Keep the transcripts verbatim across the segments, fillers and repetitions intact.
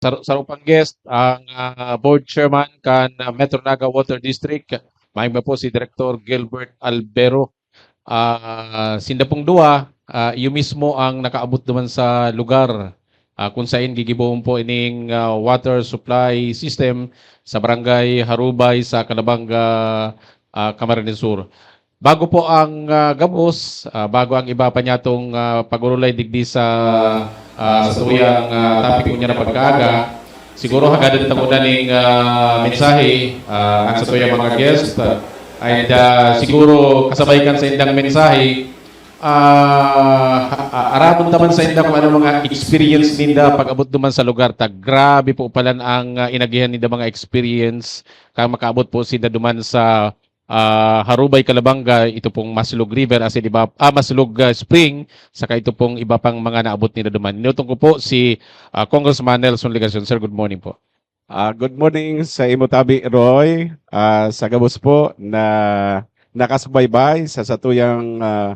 Sar-, sarong pang guest, ang, ah, board chairman kan, ah, Metro Naga Water District. Mayo po si Director Gilbert Albero. Ah, sinda pong duwa, ah, iyo mismo ang nakaabot duman sa lugar, ah, kung sain gigibohon po ining, ah, water supply system sa Barangay Harubay sa Calabanga, ah, Camarines Sur. Bago po ang, ah, gabos, ah, bago ang iba pa niyatong, ah, pag-urulay digdi sa, ah, sa tuyang, ah, topic niya na pagkaaga, siguro hagadan ta muna ning, ah, mensahe, ah, ang sa tuyang mga guest, ah, and, ah, siguro kasabay kan sa indang mensahe, ah, ah, aramon ta man sa inda kung ano mga experience ninda pag-abot duman sa lugar ta. Grabe po palan ang, ah, inagihan ninda mga experience kang makaabot po sinda duman sa, ah, Harubay, Calabanga, ito pong Maslog River, asin iba, ah, Maslog, ah, Spring, saka ito pong iba pang mga naabot nila duman. Inutong ko po si, ah, Congressman Nelson Legacion. Sir, good morning po. Ah, good morning sa imo tabi, Roy. Ah, sa gabos po na nakasubaybay sa satuyang, ah,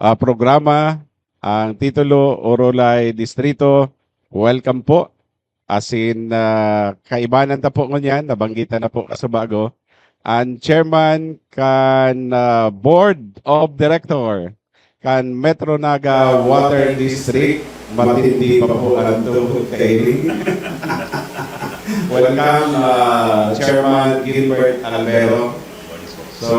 ah, programa, ang titulo, Orolay Distrito. Welcome po. Asin, ah, kaibanan ta po ngunyan, nabanggitan na po kasubago, ang chairman kan, ah, Board of Director kan Metro Naga Water District. Matindi pa po ang tuhod kaini. Welcome, ah, Chairman Gilbert Albero. So,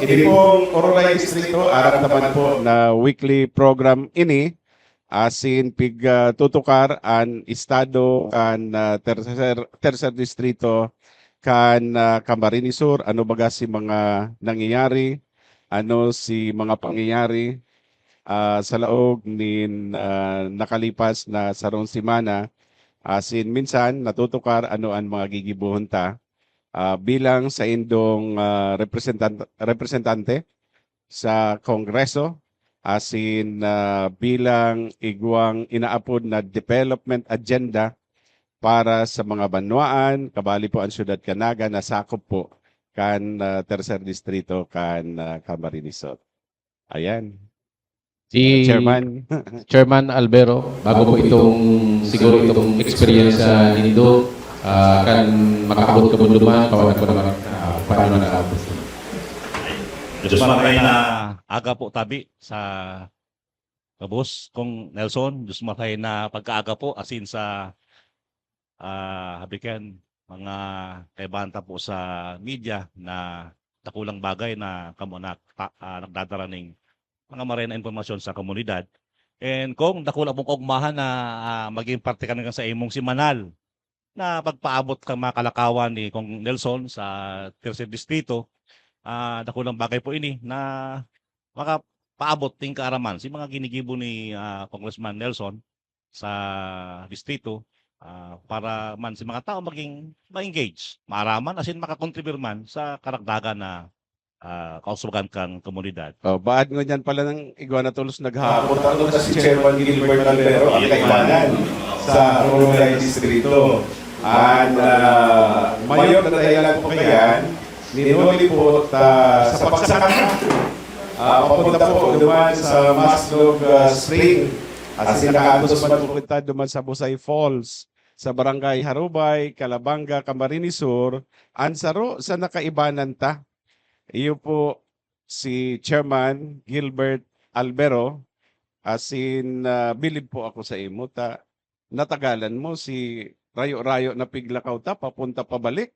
ini pong Orolay Distrito, aram ta man po na weekly program ini, asin pig, ah, tutukar an estado kan, ah, terser, terser distrito kan, ah, Camarines Sur, ano baga si mga nangyayari, ano si mga pangyayari, ah, sa laog nin, ah, nakalipas na sarong semana, asin minsan natutukar ano an mga gigibohon ta, ah, bilang saindong, ah, representan-, representante sa Kongreso, asin, ah, bilang igwang inaapod na development agenda para sa mga banwaan, kabali po ang siyudad kan Naga na sakop po kan, ah, terser distrito kan, ah, Camarines Sur. Ayan. Si Chairman. Chairman Albero, bago po itong, siguro itong eksperyensya nindo, ah, kan makaabot ka duman, pawanan ko naman, ah, paano na naabot? Diyos marhay na aga po tabi sa gabos, Kong Nelson. Diyos marhay na pagkaaga po, asin sa, ah, habikan, mga kaibahan ta po sa media na dakulang bagay na kamo na ta-, ah, nagdadara ning mga maray na impormasyon sa komunidad. And kung dakula pong kaugmahan na, ah, maging parte ka na sa imong semanal na pagpaabot kan mga kalakawan ni Kong Nelson sa Tercer Distrito, ah, dakulang bagay po ini na makapaabot ning kaaraman sa mga ginigibo ni, ah, Congressman Nelson sa distrito, ah, para man sa mga tao maging ma-engage, maaraman, asin makakontribir man sa karagdagan na, ah, kauswagan kan komunidad. Oh, baad ngunyan pala nang igwa na tolos naghahapon. Hapon ako na si Chairman Gilbert Albero, ang kaibanan sa Orolay Distrito. And, ah, mayor na dahilan po kayan, ninuli po ta, sa pagsaka, ah, papunta po duman sa Maslog, ah, Spring. Asin nakaantos man po kita duman sa Busay Falls, sa Barangay Harubay, Calabanga, Camarines Sur, an saro sa nakaibanan ta. Iyo po si Chairman Gilbert Albero, asin, ah, bilib po ako sa imo ta natagalan mo si rayo-rayo na piglakaw ta papunta pabalik.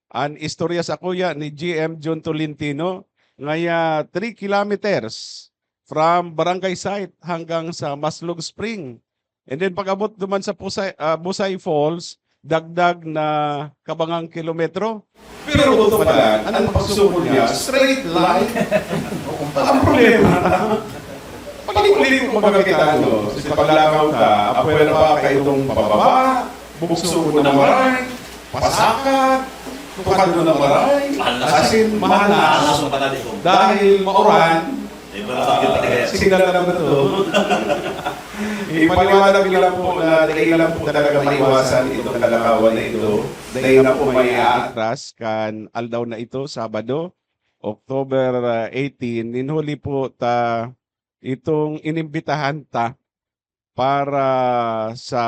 An istorya sakuya ni G M John Tolentino, ngaya three kilometers from barangay site hanggang sa Maslog Spring. And then pag-abot duman sa Pusay, ah, Busay Falls, dagdag na kabangang kilometro. Pero ito pala, ang pagsukol niya, straight line. Ang problema, paliko-liko mo pagkakita, no? Si paglakaw ka, apwera pa kayo itong pababa, bugso na maray, pasakat, tukad na maray, asin, mahal na. Dahil mauran, Iba na sa kita, eh. Signal na naman to. Ipaliwanag ko lang po na dai lang po talaga maiwasan itong kalakawan na ito. Dai na po may aatras kan aldaw na ito, Sabado, October, ah, eighteen. Nin huli po ta itong inimbitahan ta para sa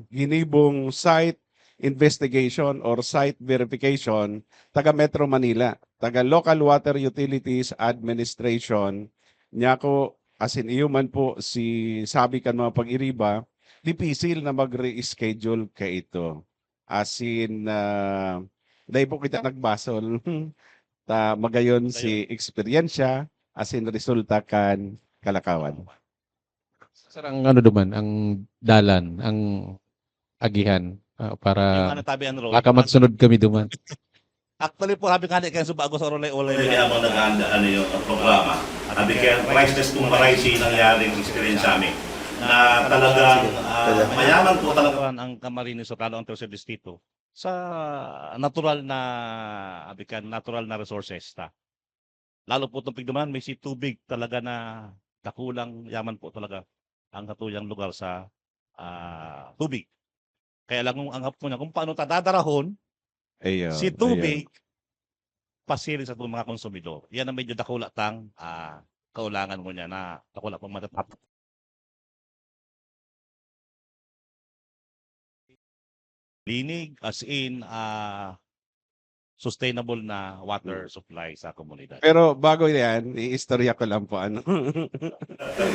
ginibong site investigation or site verification, taga Metro Manila, taga Local Water Utilities Administration. Nyako, asin iyo man po si sabi kan mga pag-iriba, dipisil na mag-reschedule kaito. Asin, ah, dai po kita nagbasol. Ta magayon si eksperyensya asin resulta kan kalakawan. Sir, ang ano duman, ang dalan, ang agihan, ah, para Yung ano, tabi ang road. Baka magsunod kami duman. Actually po, sabi nga ni Kenzo, bago sa Orolay-Olay. Kaya habang naghahanda, ano yung programa, sabi kaya priceless kung maray si nangyaring experience sa amin. Na talagang, ah, mayaman po talaga. Ang Camarines Sur, lalo ang Tercer Distrito, sa natural na, sabi ka, natural na resources ta. Lalo po itong pigduman, may si tubig talaga na dakulang yaman po talaga ang satuyang lugar sa, ah, tubig. Kaya lang kung ang hapon niya, kung paano ta dadarahon Ayun, si ayun. tubig, pasiring sa mga konsumidor. Yan ang medyo dakula tang, ah, kaulangan mo niya na dakula pang matatap. Linig, as in, ah, sustainable na water Hmm. supply sa komunidad. Pero bago yan, iistorya ko lang po, ano.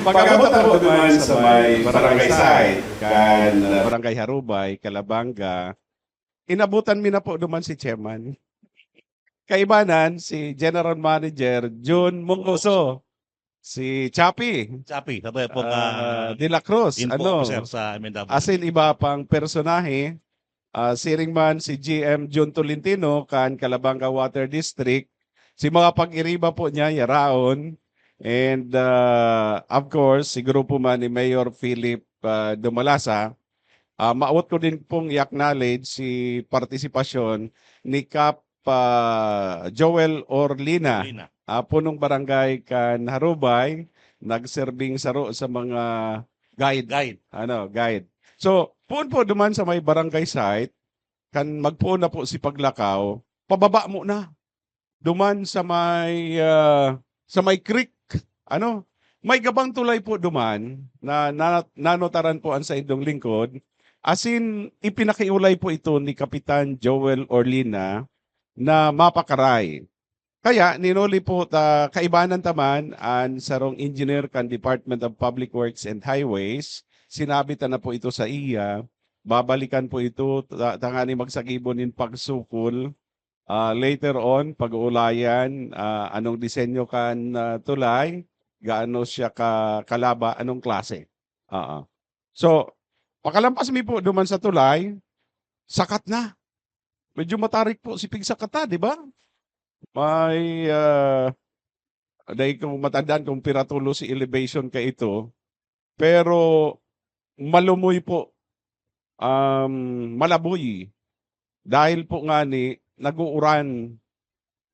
Pag-abot ako duman sa may barangay side, kan, uh, Barangay Harubay, Calabanga, inabutan mi na po duman si chairman. Kaibanan, si General Manager Jun Mongoso, si Chappy, Chappy, sabi po nga, ah, De La Cruz, info ano, officer sa M N W. Asin iba pang personahe, ah, siring man si G M Jun Tolentino kan Calabanga Water District, si mga pag-iriba po niya, yaraon, and, ah, of course, si grupo man ni Mayor Philip, ah, Dumalasa. Ah, maawot ko din pong i-acknowledge si partisipasyon ni Kap, ah, Joel Orlina, Orlina. Ah, punong barangay kan Harubay, nagserbing saro sa mga guide. Guide. Ano, guide. So, poon po duman sa may barangay site, kan magpoon na po si Paglakaw, pababa mo na. Duman sa may, ah, sa may creek, ano, may gabang tulay po duman na, na nanotaran po ang saindong lingkod. Asin, ipinakiulay po ito ni Kapitan Joel Orlina na mapakaray. Kaya, ninuli po ta, kaibanan ta man, an sarong engineer kan Department of Public Works and Highways, sinabi ta na po ito sa iya, babalikan po ito ta-, tangani magsagibo nin pagsukol. Ah, later on, pag-uulayan, ah, anong disenyo kan, ah, tulay, gaano siya ka-, kalaba, anong klase. Oo. So, pakalampas mi po duman sa tulay, sakat na. Medyo matarik po si pigsakata, di ba? May, ah, dai ko matandaan kung pira tulos si elevation kaito, pero malumoy po, um, malaboy. Dahil po ngani, nag-uuran.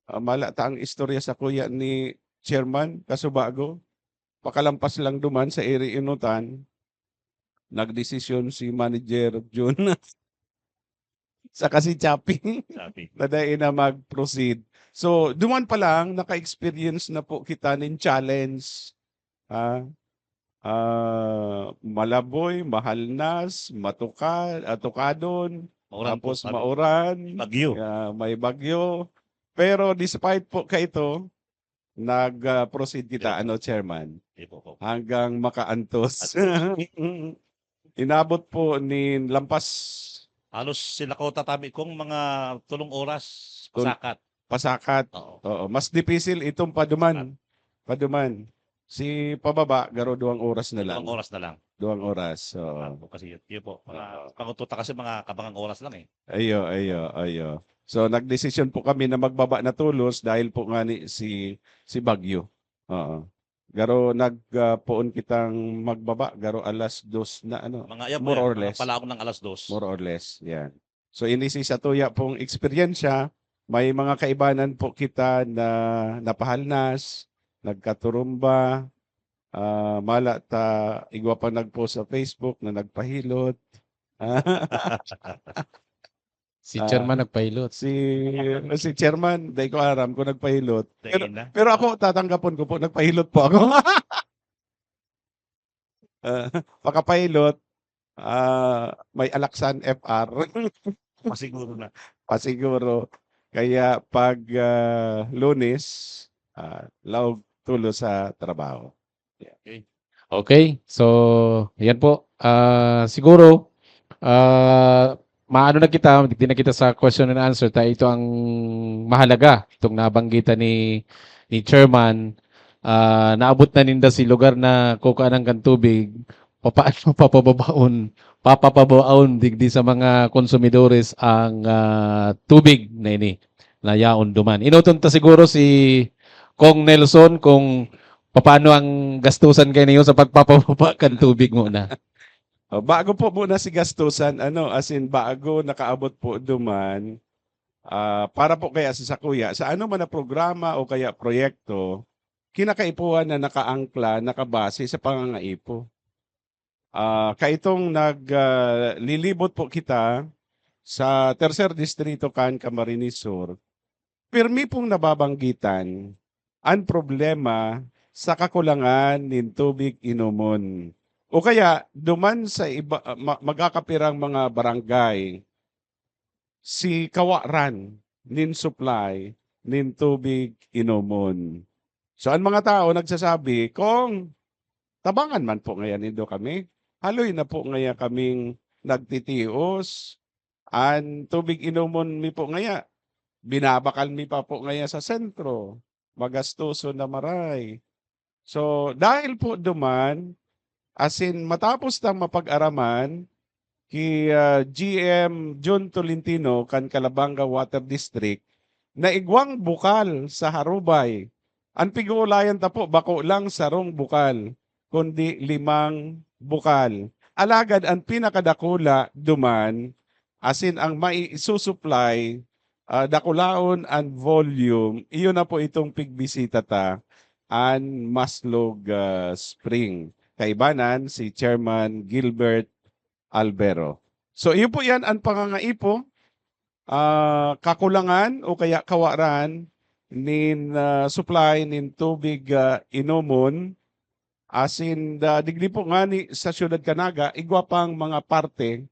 Ah, mala ta ang istorya sa kuya ni Chairman Casubago. Pakalampas lang duman sa iri inutan, nagdesisyon si Manager Jun saka si Chappy Chappy. na dai na mag-proceed. So, duman pa lang, naka-experience na po kita nin challenge. Ah, ah, malaboy, mahalnas, matuka-, ah, tukadon, Mauran po tapos kami. mauran, Bagyo. ah, may bagyo. Pero despite po kaito, nag, ah, proceed kita, Yes. ano, Chairman, Di po, po. hanggang makaantos. At Inabot po ni lampas. Halos sila ko tatabi kong mga tulong oras Tul- pasakat. Pasakat. Oo. Oo, mas dipisil itong paduman. Paduman. Si pababa, garo duwang oras na lang. Duwang oras na lang. Duwang oras, oo. Apo, kasi yun, yun po. Mga Oo. pangututa kasi mga kabangang oras lang eh. Ayo, ayo, ayo. So, nagdesisyon po kami na magbaba na tolos dahil po nga ni si, si Bagyo. Oo. Garo nag, ah, poon kitang magbaba, garo alas dos na ano. Mga, ayan po More yan, or mga less. palaok ng alas dos. More or less, yan. So, ini si satuya pong eksperyensya, may mga kaibanan po kita na napahalnas, nagkaturumba, ah, mala ta, igwa pa nag-post sa Facebook na nagpahilot. Si Ah, Chairman nagpahilot. si, si Chairman, dai ko aram kung nagpahilot. Dai Pero, na. pero ako, tatanggapon ko po, nagpahilot po ako. Ah, makapahilot, ah, may alaksan F R. Pasiguro na. Pasiguro. Kaya pag, ah, Lunes, ah, laog tulo sa trabaho. Yeah. Okay. Okay. So, yan po. Ah, siguro, ah, maano na kita, di na kita sa question and answer, ta ito ang mahalaga, itong nabanggitan ni, ni Chairman, ah, naabot na ninda si lugar na kukuanan kan tubig, papaano papababaon, papapabaon digdi sa mga konsumidores ang, ah, tubig na ini, na yaon duman. Inoton ta siguro si Kong Nelson kung papaano ang gastusan kayo niyo sa pagpapababa kan tubig muna. Oh, bago po muna si gastusan, ano, as in, bago nakaabot po duman, ah, para po kaya sa sakuya, sa ano man na programa o kaya proyekto, kinakaipuhan na nakaangkla, nakabase sa pangangaipo. Ah, kaitong nag, ah, lilibot po kita sa Tercer Distrito kan Camarines Sur, pirmi pong nababanggitan an problema sa kakulangan nin tubig inomon. O kaya, duman sa iba, ah, ma-, magkakapirang mga barangay, si kawaran nin supply nin tubig inomon. So, an mga tao nagsasabi, "Kong, tabangan man po ngaya nindo kami. Haloy na po ngaya kaming nagtitios. An tubig inomon mi po ngaya, binabakal mi pa po ngaya sa sentro. Magastoso na maray." So, dahil po duman, as in, matapos tang mapag-araman ki, ah, G M John Tolentino kan Calabanga Water District, na igwang bukal sa Harubay. An pig-oolayan ta po, bako lang sarong bukal, kundi limang bukal. Alagad an pinakadakula duman, as in, ang maisusupply, ah, dakulaon an volume, iyo na po itong pigbisita ta, an Maslog, ah, Spring. Kaibanan si Chairman Gilbert Albero. So, iyo po yan an pangangaipo, ah, kakulangan o kaya kawaran nin, ah, supply nin tubig, ah, inomon. As in, da-, digdi po ngani sa siyudad kan Naga, igwa pang mga parte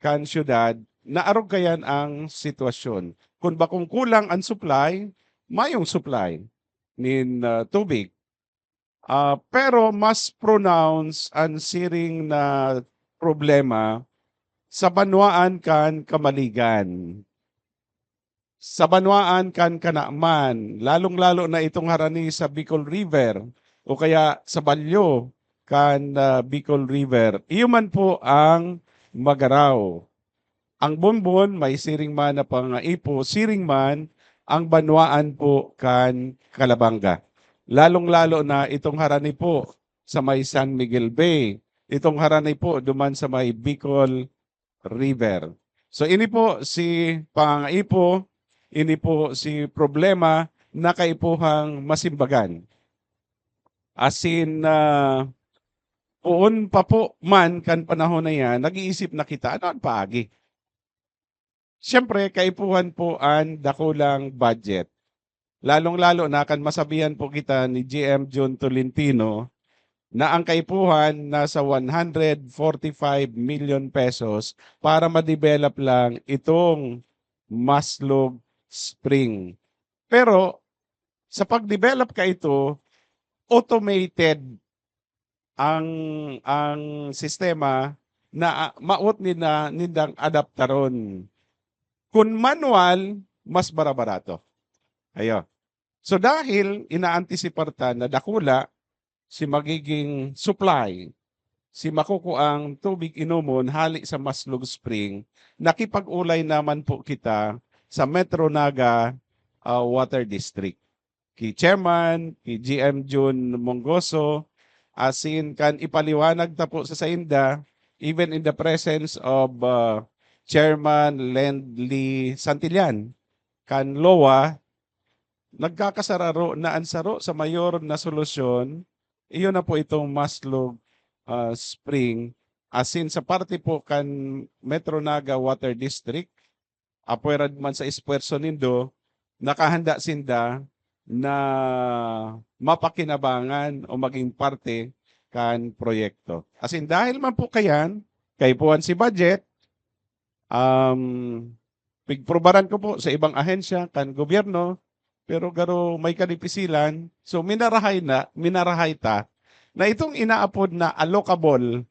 kan siyudad na arog kayan ang sitwasyon. Kun bakong kulang an supply, mayong supply nin, ah, tubig. Ah, pero mas pronounce an siring na problema sa banwaan kan Kamaligan, sa banwaan kan Kanaman, lalong-lalo na itong harani sa Bicol River o kaya sa balyo kan, ah, Bicol River. Iyo man po ang Magarao. Ang Bonbon, may siring man na pangaipo, siring man ang banwaan po kan Calabanga. Lalong-lalo na itong harani po sa may San Miguel Bay, itong harani po duman sa may Bicol River. So, ini po si pangaipo, ini po si problema na kaipuhang masimbagan. As in, ah, poon pa po man kan panahon na yan, nag-iisip na kita, ano an paagi? Siyempre, kaipuhan po an dakulang budget. Lalong-lalo na kan masabihan po kita ni G M John Tolentino na ang kaipuhan nasa one hundred forty-five million pesos para ma-develop lang itong Maslog Spring. Pero sa pag-develop kaito, automated ang, ang sistema na, ah, maot nina-, nindang adaptaron. Kun manual, mas barabarato. Ayo. So, dahil inaantisipar ta na dakula si magiging supply, si makukuang tubig inomon hali sa Maslog Spring, nakipag-olay naman po kita sa Metro Naga, ah, Water District. Ki Chairman, ki G M Jun Mongoso, asin kan ipaliwanag ta po sa sainda, even in the presence of, ah, Chairman Lendly Santillan, kan lowa, nagkakasararo na an saro sa mayor na solusyon, iyo na po itong Maslog, ah, Spring. Asin sa parte po kan Metro Naga Water District, apwera man sa esfuerso nindo, nakahanda sinda na mapakinabangan o maging parte kan proyekto. Asin dahil man po kayan, kaipuhan si budget, um, pigprubaran ko po sa ibang ahensya kan gobyerno, pero garo may kadipisilan. So, minarahay na, minarahay ta na itong inaapod na allocable,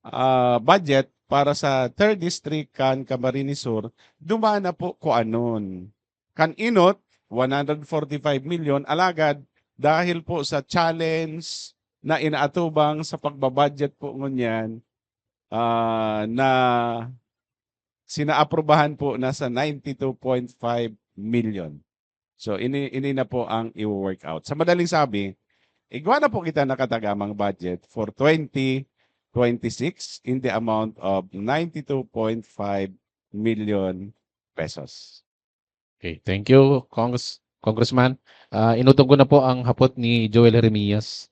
ah, budget para sa third district kan Camarines Sur, duman na po kuanon. Kan inot, one hundred forty-five million, alagad dahil po sa challenge na inaatubang sa pagbabudget po ngunyan, ah, na sinaaprubahan po na sa ninety-two point five million. So, ini, ini na po ang i-work out. Sa madaling sabi, igwa na po kita nakatagamang budget for twenty twenty-six in the amount of ninety-two point five million pesos. Okay, thank you, Congress, Congressman. Ah, inuton ko na po ang hapot ni Joel Jeremias.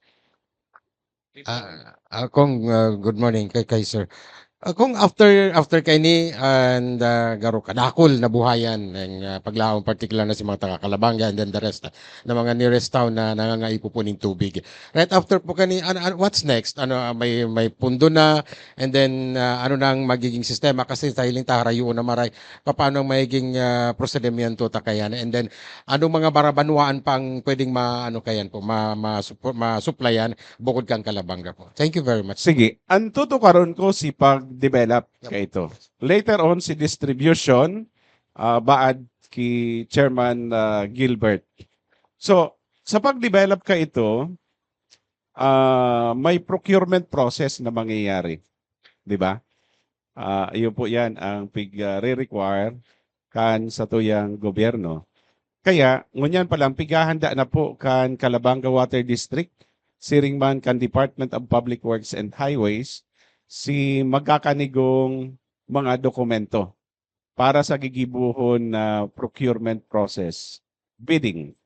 Ah, ah, Kong, ah, good morning kay, kay sir. Ah, Kong, after after kaini and ah, garo kadakol na buhayan ng ah, paglaom, particular na sa mga taga Calabanga and then the rest ah, na mga nearest town na nangangaipo po ning tubig. Right after po kani, ano, ano, what's next? Ano, ah, may may pundo na, and then ah, ano nang magiging sistema kasi sa hiling ta harayoon na maray, paano ang magiging ah, prosedimento ta kayan? And then anong mga barabanwaan pang pwedeng ma ano kayan po, ma, ma, masuplayan bukod kan Calabanga po? Thank you very much. Sige, ang tutukaron ko si pag-develop Yep. kaito. Later on, si distribution, ah, baad ki Chairman ah, Gilbert. So, sa pag-develop kaito, ah, may procurement process na mangyayari. Di ba? Ah, iyo po yan ang pig-require kan satuyang gobyerno. Kaya, ngunyan pa lang, pighahanda na po kan Calabanga Water District, siring man kan Department of Public Works and Highways, si magkakanigong mga dokumento para sa gigibuhon na procurement process, bidding.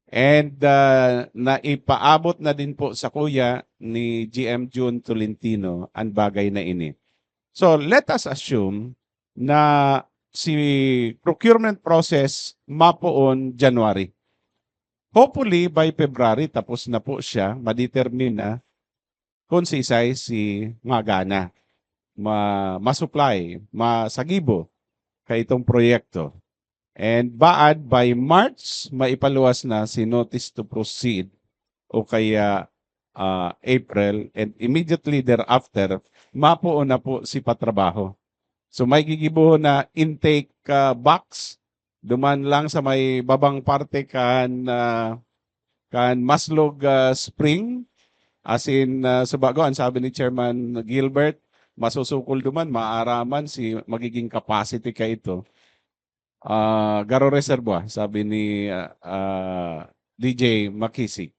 And ah, naipaabot na din po sakuya ni G M Jun Tolentino ang bagay na ini. So, let us assume na si procurement process mapoon January. Hopefully, by February, tapos na po siya, madetermine na kung siisay si magana, ma, ma-supply, masagibo kaitong proyekto. And baad by March, maipaluwas na si notice to proceed o kaya ah, April, and immediately thereafter, mapoon na po si patrabaho. So may gigibohon na intake ah, box, duman lang sa may babang parte kan ah, kan Maslog ah, Spring. As in, ah, sa bago, ang sabi ni Chairman Gilbert, masusukol duman, maaraman si magiging capacity kaito. Ah, garo reservoir, sabi ni ah, ah, D J Makisig.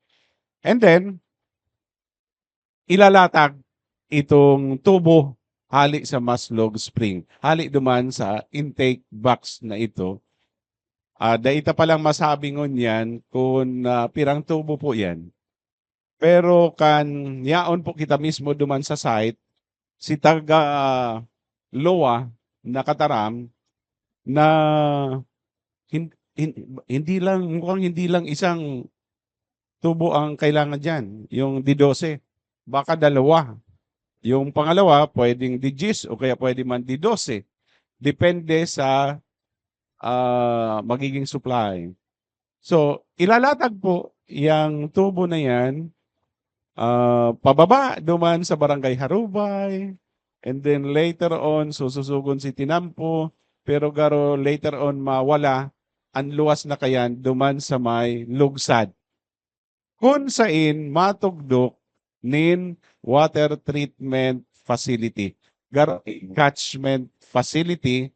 And then, ilalatag itong tubo hali sa Maslog Spring, hali duman sa intake box na ito. Ah, dai ta pa lang masabi ngunyan kung ah, pirang tubo po yan. Pero kan yaon po kita mismo duman sa site, si taga Loa nakataram na hin- hin- hindi lang, mukhang hindi lang isang tubo ang kailangan diyan, yung di dose. Baka dalawa. Yung pangalawa, pwedeng di diyes o kaya pwede man di dose. Depende sa ah, magiging supply. So, ilalatag po yang tubo na yan ah, pababa duman sa Barangay Harubay, and then later on, sususugon si Tinampo, pero garo later on mawala ang luwas na kayan duman sa may lugsad. Kun sain matugdok nin water treatment facility, garo catchment facility,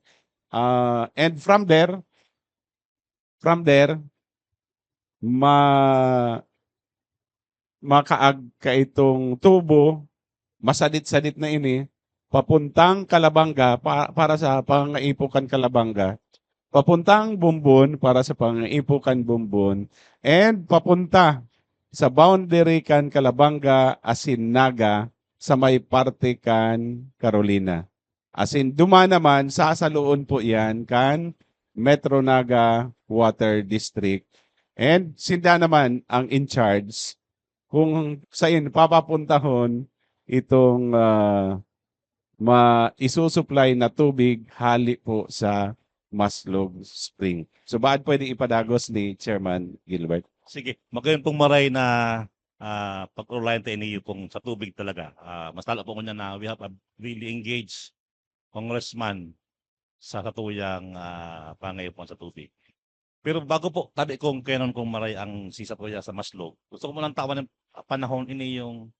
ah, and from there, from there, ma makaag kaitong tubo, masadit-sadit na ini, papuntang Calabanga pa, para sa pangaipo kan Calabanga, papuntang Bumbon para sa pangaipo kan Bumbon, and papunta sa boundary kan Calabanga asin Naga sa may parte kan Carolina. Asin duman naman, sasaloon po yan kan Metro Naga Water District. And sinda naman ang in charge kung sain papapuntahon itong ah, ma isusupply na tubig hali po sa Maslog Spring. So, baad pwede ipadagos ni Chairman Gilbert? Sige, magayon pong maray na ah, pag-orolayan ta ini kung sa tubig talaga. Ah, mas lalo po ngunyan na we have a really engaged congressman sa satuyang ah, pangayopan sa tubig. Pero bago po, tabi kong kainon kong maray ang si satuya sa Maslog. Gusto ko munang tawan ng panahon ini yung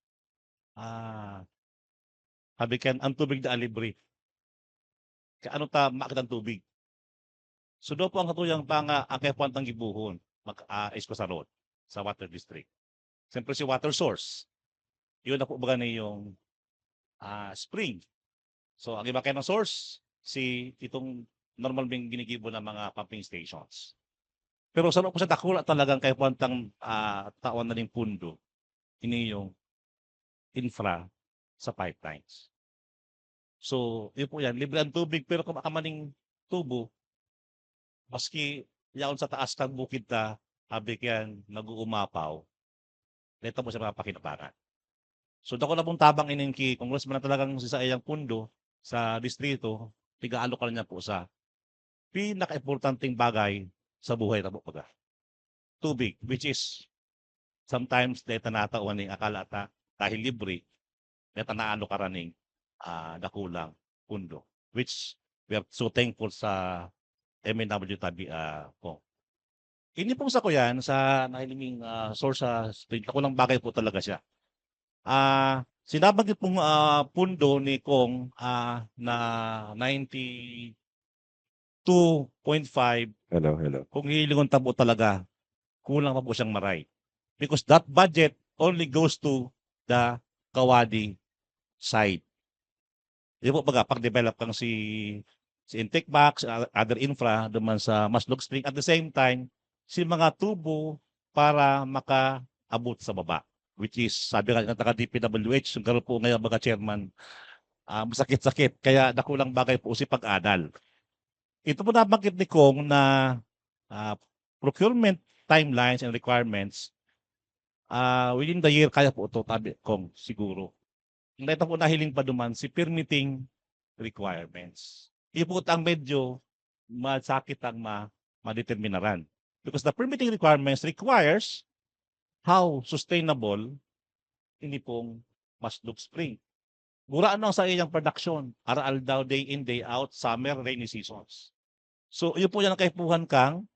ah, sabi kan ang tubig da libre. Kaano ta maakit ang tubig? So, daw po ang katuyang panga, ang kaya po ang tanggibuhon, mag-aais ko sa road, sa water district. Siyempre si water source. Yun na po baga na yung ah, spring. So, ang iba kayo ng source, si itong normal bing ginigibo ng mga pumping stations. Pero sa loob po sa dakula talagang kaya po ang tang, ah, tawan na ning pundo, ini yung infra sa pipelines. So, yun po yan. Libre ang tubig, pero kung makamali ang tubo, maski yaon sa taas kang bukid ta, abi kaya nag-uumapaw, dito mo siya mapakinabangan. So, dako na pong tabang inin ki Congressman na talagang si saiyang pundo sa distrito, tigaalo ka niya po sa pinakaimportanteng bagay sa buhay na po baga. Tubig, which is sometimes dahil ta nataon ning akala ta dahil libre, dahil ta naano karaning ah, dakulang pundo, which we are so thankful sa M N W tabi ah, po. Ini pong sakuyan sa nahiling ah, source sa spring, dakulang bagay po talaga siya. Ah, sinabanggit pong ah, pundo ni Kong ah, na ninety two point five, Hello, hello. Kung hihilingon ta po talaga, kulang pa po siyang maray. Because that budget only goes to the Kawadi side. Di po baga, pag-develop kang si, si intake box, uh, other infra, duman sa Maslog Spring. At the same time, si mga tubo para makaabot sa baba. Which is, sabi nga ng taga D P W H, yung garo po ngayon, mga chairman, ah, masakit-sakit. Kaya dakulang bagay po si pag-adal. Ito po nabanggit ni Kong na ah, procurement timelines and requirements, ah, within the year, kaya po ito, tabi Kong, siguro. Ang dahil po nahiling pa duman, si permitting requirements. Iyo po ang medyo masakit ang ma madeterminaran. Because the permitting requirements requires how sustainable ini pong Maslog Spring. Gurano ang sa iyang production, araw-aldaw, day in, day out, summer, rainy seasons. So, iyo po yan ang kaipuhan kang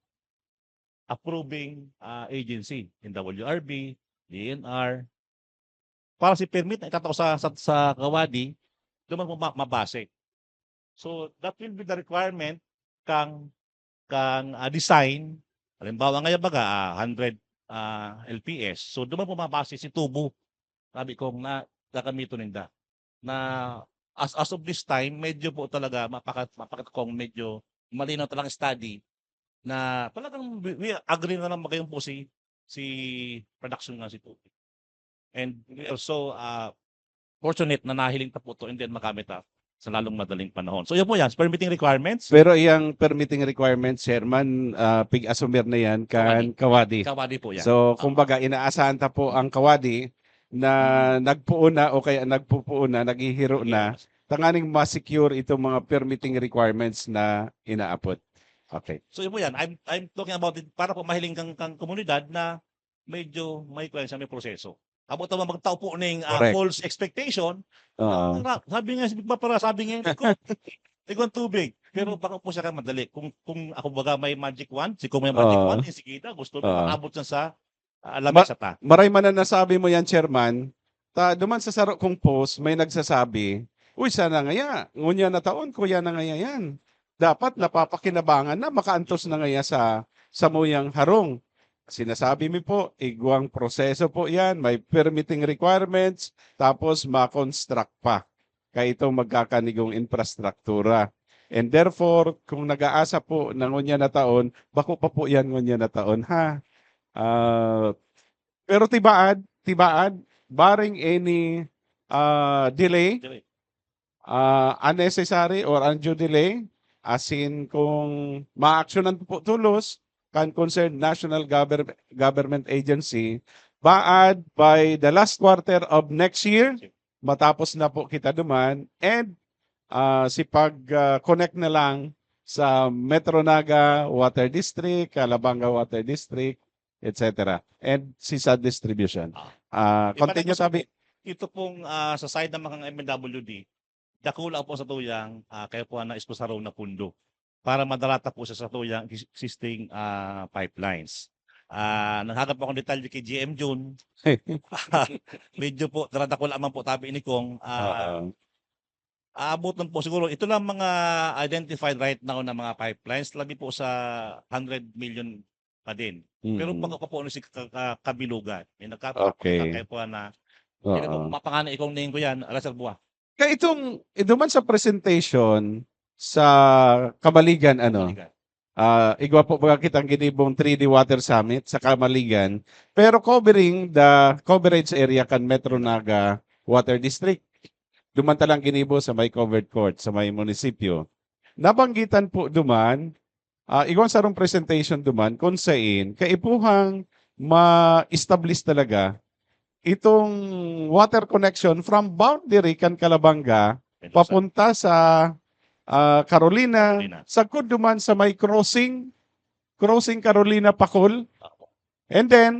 approving ah, agency, in W R B, D N R. Para si permit na itatao sa, sa, sa Kawadi, doon mo ma- mabase. So, that will be the requirement kang kang ah, design. Halimbawa, ngayon baga, ah, hundred ah, L P S. So, doon mo mabase si tubo. Sabi ko na gagamiton ninda. Na as, as of this time, medyo po talaga mapakat, mapakat kong medyo malinaw talagang study na talagang we, we agree na lang magayon po si si production nga si tubig. And we are so uh, fortunate na nahiling ta po to and then magamit ta sa lalong madaling panahon. So yun po yan, permitting requirements. Pero iyang permitting requirements, Chairman, ah, pig-asumir na yan kan Kawadi. Kawadi po yan. So, kumbaga, inaasahan ta po ang Kawadi na nagpuon na o kaya nagpupuon na, naghihiro na, Yes. tanganing ma-secure itong mga permitting requirements na inaapot. Okay. So yun po yan. I'm, I'm talking about it para po mahiling kang, kang komunidad na medyo may kwan siya, may proseso. Amo tama magtao po ning ah, Correct. False expectation. Oo. Para, sabi nga, sabi pa para, sabi nga, ikaw, ikaw ang tubig. Pero baka po siya ka madali. Kung, kung ako baga may magic wand, si kung may magic Oo. Wand, eh, sige na, gusto mo Oo. maabot siya sa uh, Ma- lamesa ta. Maray man na nasabi mo yan, Chairman. Ta, duman sa saro kong post, may nagsasabi, "Uy, sana ngaya, ngunyan na taon, kuya na ngaya yan. Dapat napapakinabangan na, makaantos na ngaya sa samuyang harong." Sinasabi mi po, igwang proseso po yan, may permitting requirements, tapos ma-construct pa kaitong magkakanigong infrastruktura. And therefore, kung nag-aasa po na ngunyan na taon, bako pa po yan ngunyan na taon, ha? Ah, pero tibaad, tibaad, barring any ah, delay, Delay. ah, unnecessary or undue delay, as in kung maaksyonan po tolos kan concerned national government, government agency, baad by the last quarter of next year, matapos na po kita duman, and ah, si pag ah, connect na lang sa Metro Naga Water District, Calabanga Water District, et cetera. And CSAT distribution. Ah. Ah, Di ba continue, nag-usap tabi. Ito pong, ah, sa side ng mga M N W D, dakula po sa tuyang, ah, kaya po na iskusaro na pundo para madalata po siya sa tuyang exis-, existing, ah, pipelines. Ah, naghahanap po akong detalye kay G M Jun. Medyo po, daradakula man po tabi ni Kong, ah, Oo. aabutan po siguro. Ito lang mga identified right now na mga pipelines, labi po sa hundred million pa din. Pero Mm. baka pa po ano si ka-, ka-, kabilugan. May nagkataon Okay. kaya po na, hindi na po Oo. mapangani ikong name ko yan, reservoir. Kaya itong, eh, duman sa presentation sa Kamaligan, ano, Kamaligan. ah, igwa po baga kitang ginibong three D Water Summit sa Kamaligan, pero covering the coverage area kan Metro Naga Water District. Duman ta lang ginibo sa may covered court, sa may munisipyo. Nabanggitan po duman, ah, igwa sarong presentation duman kung sain kaipuhang ma-establish talaga itong water connection from boundary kan Calabanga Mendoza. Papunta sa, ah, Carolina, Carolina. Sagkod duman sa may crossing, crossing Carolina Pacol. Opo. And then,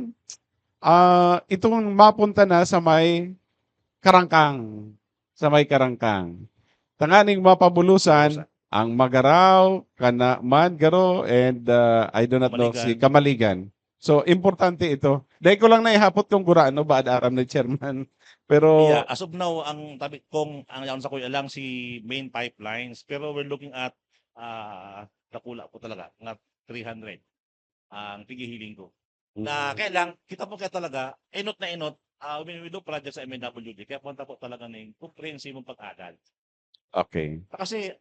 ah, itong mapunta na sa may Karangkang, sa may Karangkang. Tanganing mapabulusan Bulusan. ang Magarao, kana man, Garo, and, ah, I do not know, Kamaligan. si Kamaligan. So, importante ito. Dahil ko lang naihapot kung gurano ba, aram ni Chairman. Pero Yeah, as of now, ang tabi kong, ang yaon sa kuya lang si main pipelines, pero we're looking at, ah, dakula po talaga, mga three hundred ang pighihiling ko. Na Mm. kaya lang, kita po kaya talaga, enot na enot, ah, when we do project sa M N W D, kaya punta po talaga ng komprehensibong pag-adal. Okay. Kasi,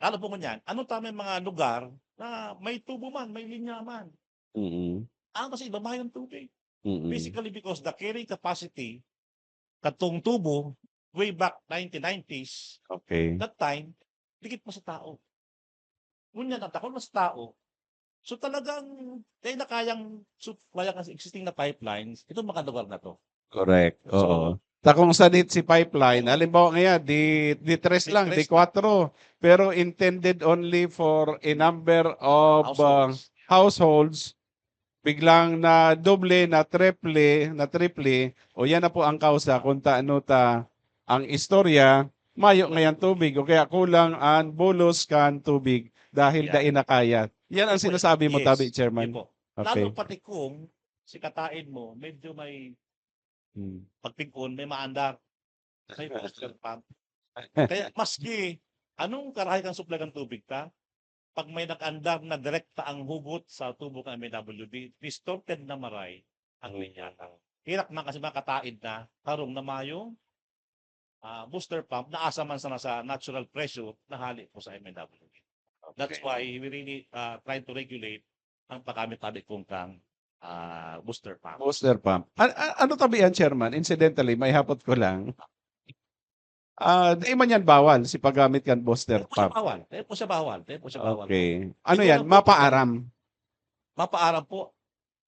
lalo po ngunyan, ano tama yung mga lugar na may tubo man, may linya man? Mm. Ang kasi iba, mahal ang tubig. Mm. Basically, because the carrying capacity, katong tubo, way back nineteen nineties, Okay. that time, dikit pa sa tao. Ngunyan, ang dakul na sa tao, so talagang, dahil na kayang supply ang existing na pipelines, itong mga lugar na to. Correct. So, Oo. Ta kung sanit si pipeline, halimbawa ngayon, di, di tres Di lang, di tres. kwatro, pero intended only for a number of, uh, Households. households, biglang na doble, na triple, na triple, o yan na po ang kausa kung taano ta ang istorya, mayo ngayon tubig, o kaya kulang ang bulos kan tubig dahil Yan. dai na kaya. Yan ang Ito po, sinasabi mo, yes. tabi, Chairman. Yun po. Okay. Lalo pati kung si kataid mo, medyo may Hmm. pagpig-on, may maandar. May booster pump. Kaya maski anong karahay kang supply ng tubig ta, pag may nag-andar na direkta ang hugot sa tubo ng M N W D, distorted na maray ang Hmm. linya. Hirak man kasi makataid na, harong na mayong, ah, booster pump, naasa man sana sa natural pressure na hali po sa M N W D. That's Okay. why we really, ah, try to regulate ang paggamit tabi kong kang, ah, booster pump. Booster pump. A-, a-, ano tabi yan, Chairman? Incidentally, may hapot ko lang. Ah, di man yan bawal si paggamit kan booster Di po siya pump? bawal. Di po siya bawal. Di po siya bawal. Okay. Ano Ito yan? na po, Mapaaram? Mapaaram po.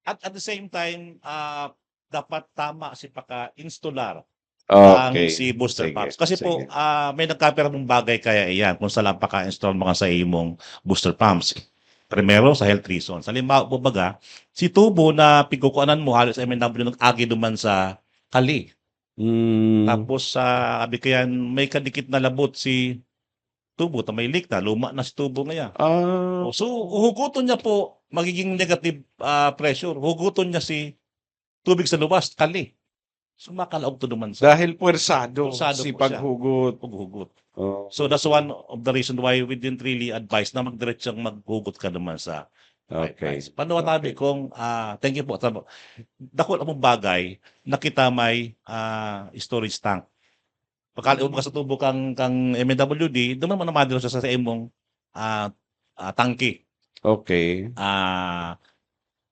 At, at the same time, ah, dapat tama si paka-installer ang Okay. si booster Sige, pumps. Kasi po, sige. ah, may nagkapira mong bagay kaya iyan kung saan lang paka-install mga sa imong booster pumps. Primero, sa health reasons. Halimbawa po baga, si tubo na pigkukuanan mo, halos M N W nag-agi duman sa kali. Mm. Tapos, sa abi kayan, may kadikit na labot si tubo, ta may leak na, luma na si tubo ngaya. Ah. O, so, huhuguton niya po, magiging negative, ah, pressure. Huguton niya si tubig sa luwas, kali. So, makalaog to naman sa Dahil puwersado Puwersado si po siya. paghugot. Paghugot. Oh. So, that's one of the reason why we didn't really advise na magdiretsong maghugot ka naman sa Okay. pipelines. Paano tabi Okay. kung, ah, thank you po, tama. Dakul akong bagay na kita may, ah, storage tank. Pagkaliog ka sa tubo kang, kang M N W D, duman man naman sa, sa imong, ah, ah, tangke. Okay. Ah,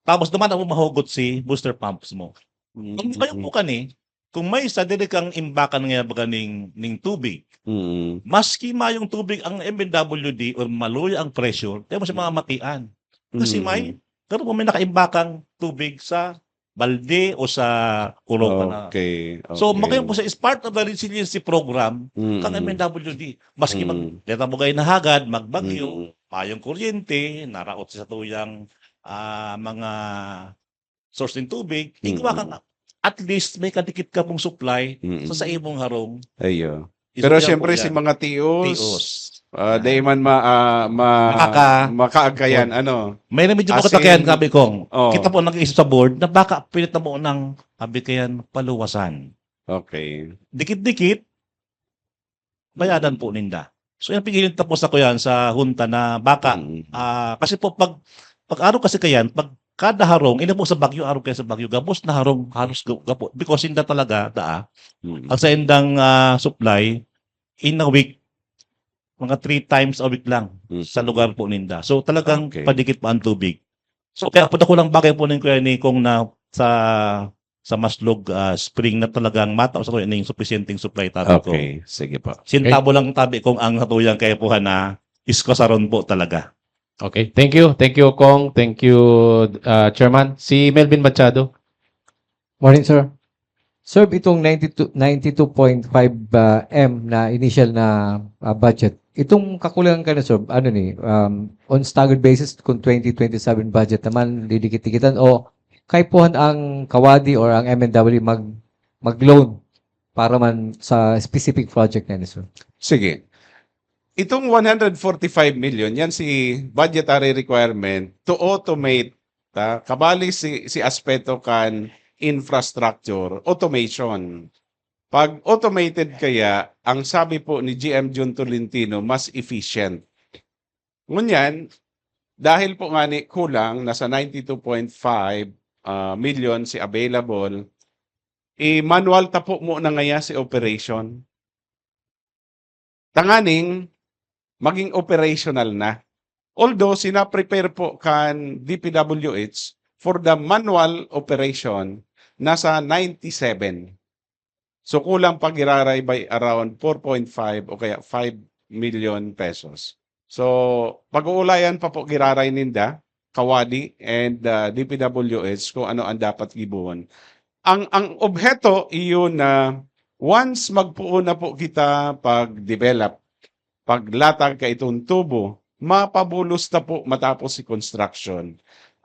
tapos duman mo mahugot si booster pumps mo. Mm. Kung kayo po kani, kung may sa diri kang imbakan nga baga ning, ning tubig, Mm. maski mayong tubig ang M N W D or maluya ang pressure, tayo mo sa mga Mm. matian. Kasi Mm. may, pero kung may nakaimbakang tubig sa balde o sa kulong ka na. Okay, So, okay. magayon po sa, is part of the resiliency program Mm. kang M N W D. Maski mag-, Mm. deta mo kayo nahagad, magbagyo, Mm. payong kuryente, naraot sa tuyang, ah, mga source nin tubig, igwa ka Mm. nga, at least may kadikit ka pong supply Mm. sa, sa imong harong. Ayo. Pero Istorya siyempre, po si yan. mga T Os, T Os. ah, Yan. dai man ma-, ah, ma-, Makaka- makaagkayan, Kung ano. May na medyo As makatakihan in, kami kung oh. kita po nag-iisip sa board na baka pilit na mo nang, sabi kayan, paluwasan. Okay. Dikit-dikit, bayadan po ninda. So, yan, pigilin tapos ako yan sa hunta na baka, Mm. ah, kasi po, pag, pag araw kasi kayan, pag kada harong, ina po sa Baguio, araw kayo sa Baguio, gabos na harong, halos gu-, gapo. Because sinda talaga, daa, Mm. ang sa indang, ah, supply, in a week, mga three times a week lang Mm. sa lugar po ninda. So, talagang Okay. padikit pa ang tubig. So, kaya po, dakulang bagay po nin kuya ni Kong na sa, sa Maslog, ah, Spring na talagang matao sa kuya ning supisyenteng supply, tabi ko. Okay, sige po. Sintabo Okay. lang, tabi kong ang natuyang kaipuhan na iskosaron po talaga. Okay. Thank you. Thank you, Kong. Thank you, ah, Chairman. Si Melvin Machado. Morning, sir. Sir, itong ninety-two, ninety-two point five, ah, M na initial na, ah, budget, itong kakulangan ka na, sir, ano ni, um, on staggered basis, kung twenty twenty-seven budget naman, didikit-dikitan, o kaipuhan ang Kawadi or ang M N W mag-, mag-loan para man sa specific project na ni, sir? Sige. Itong one hundred forty-five million, yan si budgetary requirement to automate, ta, kabali si, si aspeto kan infrastructure, automation. Pag automated kaya, ang sabi po ni G M Jun Tolentino, mas efficient. Ngunyan, dahil po nga ni kulang, nasa ninety-two point five, ah, million si available, i-manual ta po muna ngaya si operation. Tanganing maging operational na. Although, sina-prepare po kan D P W H for the manual operation, nasa ninety-seven. So, kulang pa giraray by around four point five o kaya five million pesos. So, pag-uulayan pa po giraray ninda, Kawadi and, ah, D P W H kung ano ang dapat gibohon. Ang, ang obheto iyo na once magpoon na po kita pag-develop, paglatag kaitong tubo, mapabulos na po matapos si construction.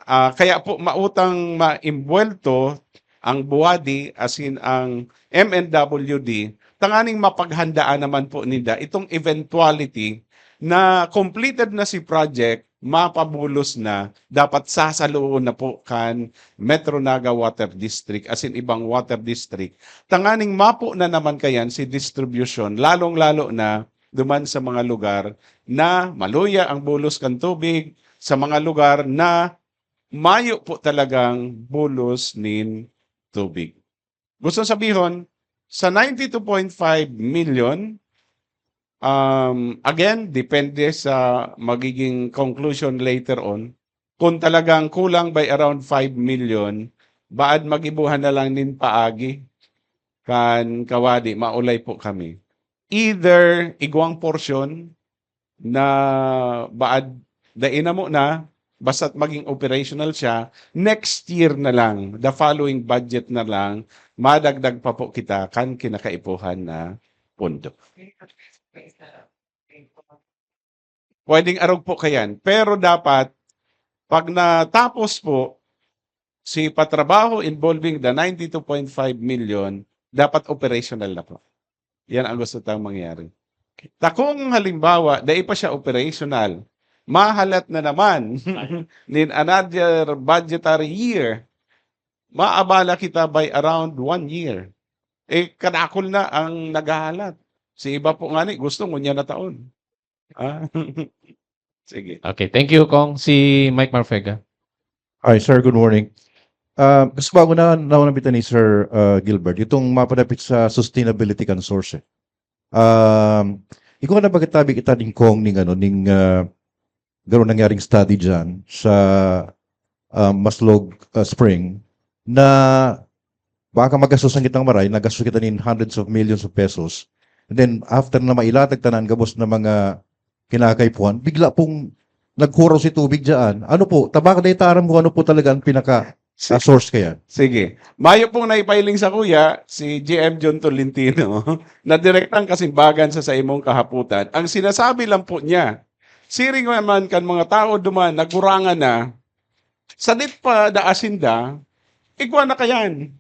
Ah, kaya po mautang maimbwelto ang buwadi, asin ang M N W D, tanganing mapaghandaan naman po ninda itong eventuality na completed na si project, mapabulos na, dapat sasaluon na po kan Metro Naga Water District, asin ibang water district, tanganing mapo na naman kayan si distribution, lalong-lalo na duman sa mga lugar na maluya ang bulos kan tubig, sa mga lugar na mayo po talagang bulos nin tubig. Gusto sabihon, sa ninety-two point five million, um, again, depende sa magiging conclusion later on, kung talagang kulang by around five million, baad magibohan na lang nin paagi kan Kawadi, maulay po kami. Either igwang porsyon na baad dai na muna, basta't maging operational siya, next year na lang, the following budget na lang, madagdag pa po kita kan kinakaipuhan na pondo. Pwedeng arog po kayan. Pero dapat, pag natapos po si patrabaho involving the ninety-two point five million, dapat operational na po. Yan ang gusto tang mangyari. Ta kung halimbawa, dai pa siya operational, mahalat na naman nin another budgetary year, maabala kita by around one year. Eh, kadakul na ang naghahalat. Si iba po ngani, gusto ngunyan na taon. Ah, sige. Okay, thank you, Kong. Si Mike Marfega. Hi, sir. Good morning. Ah, gusto bago na, nauna bitan ni Sir, ah, Gilbert, itong mapadapit sa sustainability kan source, eh. Um, ikaw na bagay tabi kita ning Kong ning ano, ning, ah, garo nangyaring study dyan sa, ah, Maslog, ah, Spring na baka magastos ang kitang maray, nagastos kita nin hundreds of millions of pesos. And then, after na mailatag tanan gabos na mga kinakaipuhan, bigla pong naghuraw si tubig dyan. Ano po, tabaka dahil ta aram kung ano po talaga ang pinaka, Sa ah, source kaya? Sige. Mayo pong naipahiling sa kuya, si G M John Tolentino, na direktang kasimbagan sa, sa imong kahaputan. Ang sinasabi lang po niya, Siring naman kan mga tao duman, nagurangan na, sadit pa daa sinda, igwa na kayan.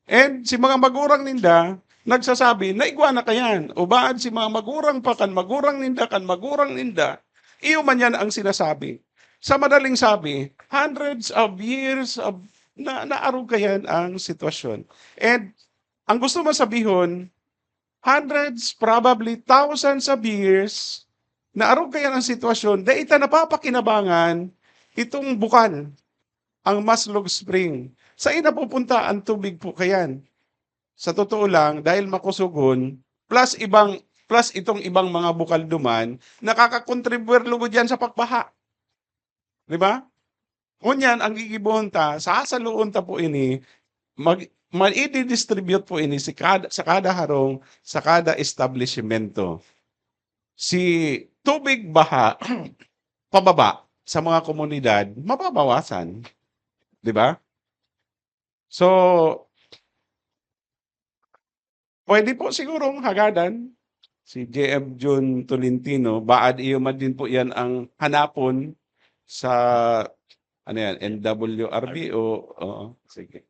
And si mga magurang ninda, nagsasabi, naigwa na kayan. Ubaad si mga magurang pa kan magurang ninda, kan magurang ninda, iyo man yan ang sinasabi. Sa madaling sabi, hundreds of years of na naarog kayan ang sitwasyon. And ang gusto man sabihon, hundreds, probably thousands of years, naarog kayan ang sitwasyon, dai ta napapakinabangan itong bukal, ang Maslog Spring. Saan napupunta ang tubig po kayan? Sa totoo lang, dahil makusugon, plus ibang plus itong ibang mga bukal duman, nakakakontribuyar lugod yan sa pagbaha. Di ba? Ngunyan, ang gigibohon ta, sasaluon ta po ini, mag, mai-distribute po ini si kada, sa kada harong, sa kada establishmento. Si tubig baha, pababa sa mga komunidad, mababawasan. Di ba? So, pwede po sigurong hagadan si J M Jun Tolentino. Baad iyo man din po yan ang hanapon sa, ano yan, N W R B o, oo, sige.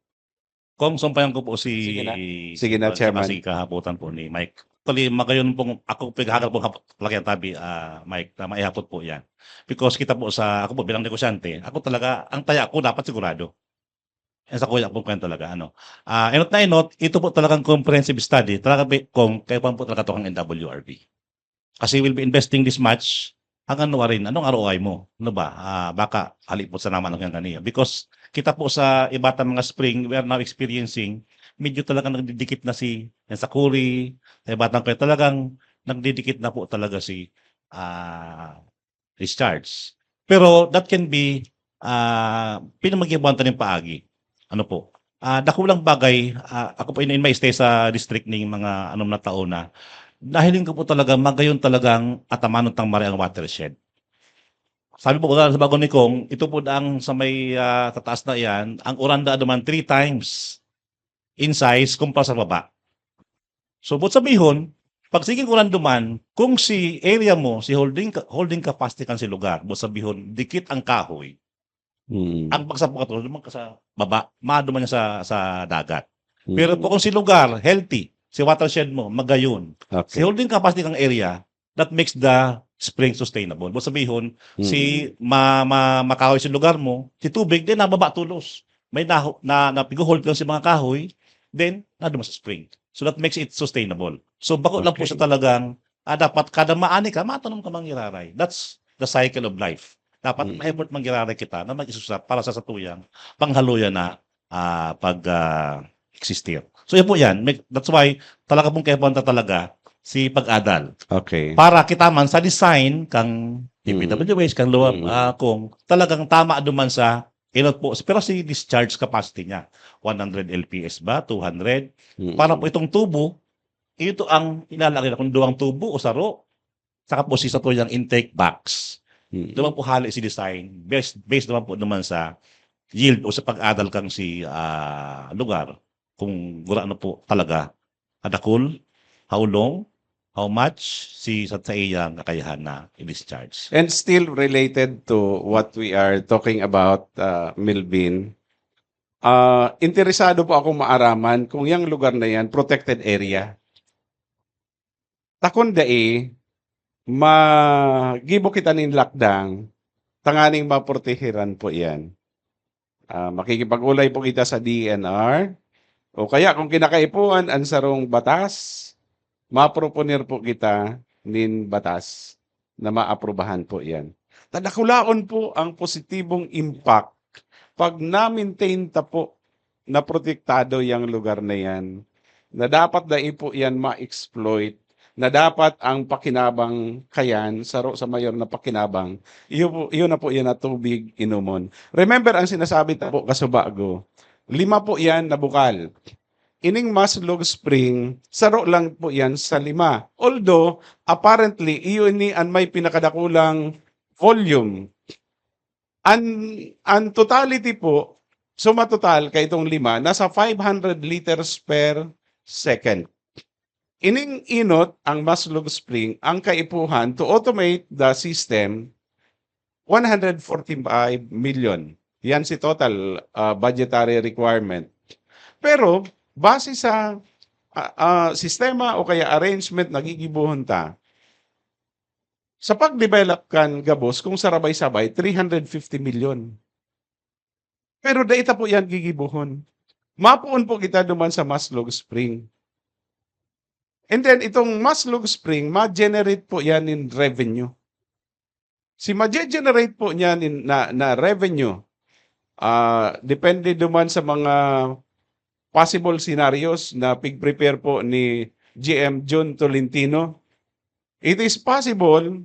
Kung sumpayan ko po si Sige na. Sige na, si Chairman. Masi kahapotan po ni Mike. Actually, magayon pong, ako pighahagal pong hapot, laki ang tabi, ah, Mike, na maihapot po yan. Because kita po sa, ako po bilang negosyante, ako talaga, ang taya ko dapat sigurado. Yan sa kuya ko po yan talaga, ano. Ah, enot na enot, ito po talagang comprehensive study, talaga pe-, kung kayo pa po talaga to ang N W R B. Kasi we'll be investing this much, hanggang nuwarin, anong R O I mo? Ano ba? Ah, baka halipot sa naman ang kaniya. Because kita po sa iba tang mga spring, we are now experiencing, medyo talaga nagdidikit na si, yan sa Kuri, sa iba tang kaya talagang nagdidikit na po talaga si, ah, discharge. Pero that can be, ah, pinamagibuhan ta nin paagi. Ano po? Ah, dakulang bagay, ah, ako po in, in my stay sa district ning mga anom na taon na, nahiling ko po talaga magayon talagang atamanon tang mare ang watershed. Sabi po, sa Bago ni Kong, ito po ang sa may, ah, tataas na iyan, ang uran daa duman three times in size kumpara sa baba. So, buot sabihon, pag sige uran duman, kung si area mo, si holding ca-, holding capacity kan si lugar, buot sabihon, dikit ang kahoy, Mm. ang pagsapo ka to, duman ka sa baba, maduman niya sa, sa dagat. Pero Mm. kung si lugar, healthy, si watershed mo, magayon. Okay. Si holding capacity kang area, that makes the spring sustainable. Buot sabihon, Mm. si ma-, ma-, makahoy si lugar mo, si tubig, then nababa tolos. May naho-, na, na pigho-hold lang si mga kahoy, then naduman sa spring. So that makes it sustainable. So bako lang po Okay. siya talagang, ah, dapat kada maani ka, matanom ka manggiraray. That's the cycle of life. Dapat Mm. may effort manggiraray kita na mag-isusap para sa satuyang panghaluya na, ah, pag, ah, existir. So, yun po yan. May, that's why, talaga pong kaipuhan ta talaga si pag-adal. Okay. Para kita man sa design kang Mm. D P W H, kang luwa, Mm. ah, kung talagang tama duman sa inot po, pero si discharge capacity niya, one hundred L P S ba, two hundred? Mm. Para po itong tubo, ito ang ilalagay na kung duwang tubo o saro, saka po si satuyang intake box. Mm. Duman po hali si design, based, based naman po naman sa yield o sa pag-adal kang si, ah, lugar, kung gurano po talaga, kadakul, how long, how much, si sa, sa iyang kakayahan na i-discharge. And still related to what we are talking about, uh, Melvin, uh, interesado po akong maaraman kung yang lugar na yan, protected area. Ta kun dai, maggibo kita nin lakdang tanganing maprotehiran po iyan. Ah, makikipag-olay po kita sa D E N R, o kaya kung kinakaipuhan an sarong batas, maproponer po kita nin batas na maaprubahan po iyan. Ta dakulaon po ang positibong impact pag na-maintain ta po na protektado yang lugar na yan, na dapat dai po yan ma-exploit, na dapat ang pakinabang kayan, saro sa mayor na pakinabang, iyo po, iyo na po yan na tubig inomon. Remember, ang sinasabi ta po kasubago, lima po yan na bukal. Ining Maslog Spring, saro lang po yan sa lima. Although, apparently, iyo ini an may pinakadakulang volume. An, an totality po, suma total kaitong lima, nasa five hundred liters per second. Ining inot ang Maslog Spring, ang kaipuhan to automate the system, one hundred forty-five million. Yan si total, ah, budgetary requirement. Pero base sa, ah, ah, sistema o kaya arrangement na gigibohon ta, sa pag-develop kan gabos, kung sarabay-sabay, three hundred fifty million. Pero dai ta po yan gigibohon. Mapoon po kita duman sa Maslog Spring. And then, itong Maslog Spring, ma-generate po yan in revenue. Si ma-generate po niya nin, na, na revenue, ah, depende duman sa mga possible scenarios na pig-prepare po ni G M Jun Tolentino. It is possible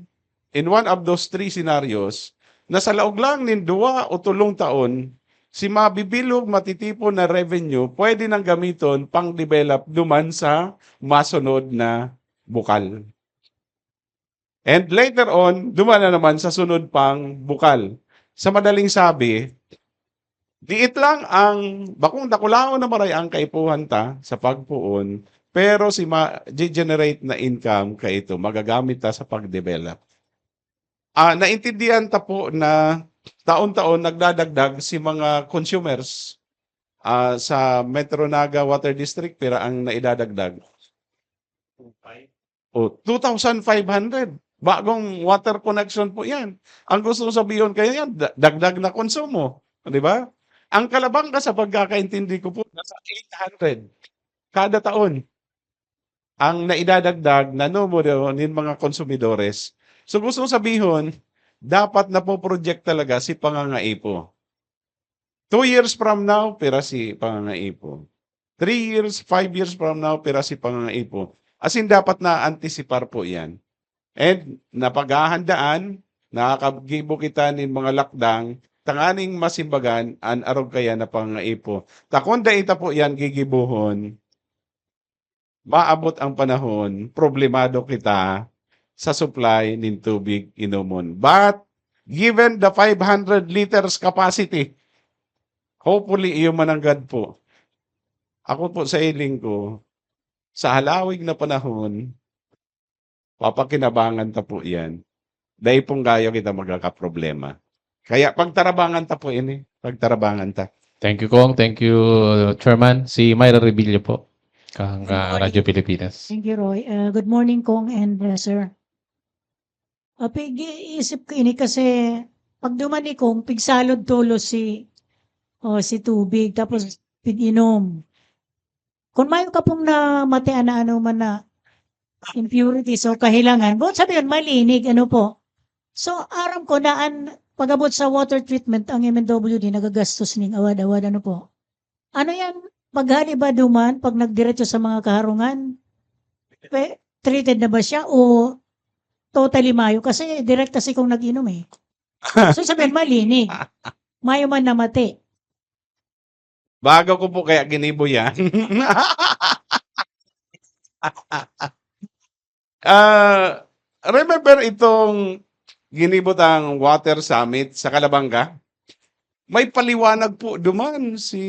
in one of those three scenarios na sa laog lang nin duwa o tolong taon, si mabibilog, matitipon na revenue pwede nang gamiton pang-develop duman sa masunod na bukal. And later on, duman na naman sa sunod pang bukal. Sa madaling sabi, diit lang ang bakong dakulaon na maray ang kaipuhan ta sa pagpoon, pero si ma-, generate na income kaito, magagamit ta sa pag-develop. Ah, naintindihan ta po na taon-taon nagdadagdag si mga consumers, ah, sa Metro Naga Water District, pira ang naidadagdag? O, two thousand five hundred. Bagong water connection po yan. Ang gusto kong sabihin kayo yan, da-, dagdag na konsumo. Di ba? Ang Kalabanga, sa pagkakaintindi ko po, nasa eight hundred kada taon ang naidadagdag na numero nin mga konsumidores. So, gusto kong sabihin, dapat napoproject talaga si Pangangaipo. Two years from now, pira si Pangangaipo. Three years, five years from now, pira si Pangangaipo. As in, dapat na-antisipar po yan. And napaghahandaan, nakakagibo kita nin mga lakdang tanganing masimbagan an arog kaya na Pangangaipo. Ta kun dai ta po yan gigibohon, maabot ang panahon, problemado kita sa supply nin tubig inomon. But, given the five hundred liters capacity, hopefully, iyo mananggad po. Ako po sa hiling ko, sa halawig na panahon, papakinabangan ta po yan. Dai pong gayo kita magkakaproblema. Kaya pagtarabangan ta po ini, pagtarabangan ta. Thank you, Cong. Thank you, Chairman. Si Myra Revilla po, kang, ah, Radyo Pilipinas. Thank you, Roy. Uh, good morning, Cong and, uh, sir. Ah, pig-iisip ko ini kasi pag duman ni Cong, pigsalod tolos si, oh, si tubig, tapos pig-inom. Kung mayo ka pong namatian na ano man na impurities o kahilangan, buot sabihin, malinig, ano po. So, aram ko na an pag-abot sa water treatment, ang M N W D nagagastos ning awad-awad, ano po. Ano yan? Paghali ba duman pag nagdiretso sa mga kaharungan? Pe-, treated na ba siya o totally mayo? Kasi direkta si Cong nag-inom eh. So, sabihin, malinig. Mayo man namati. Bago ko po kaya ginibo yan. Ah, remember itong ginibo tang Water Summit sa Calabanga? May paliwanag po duman si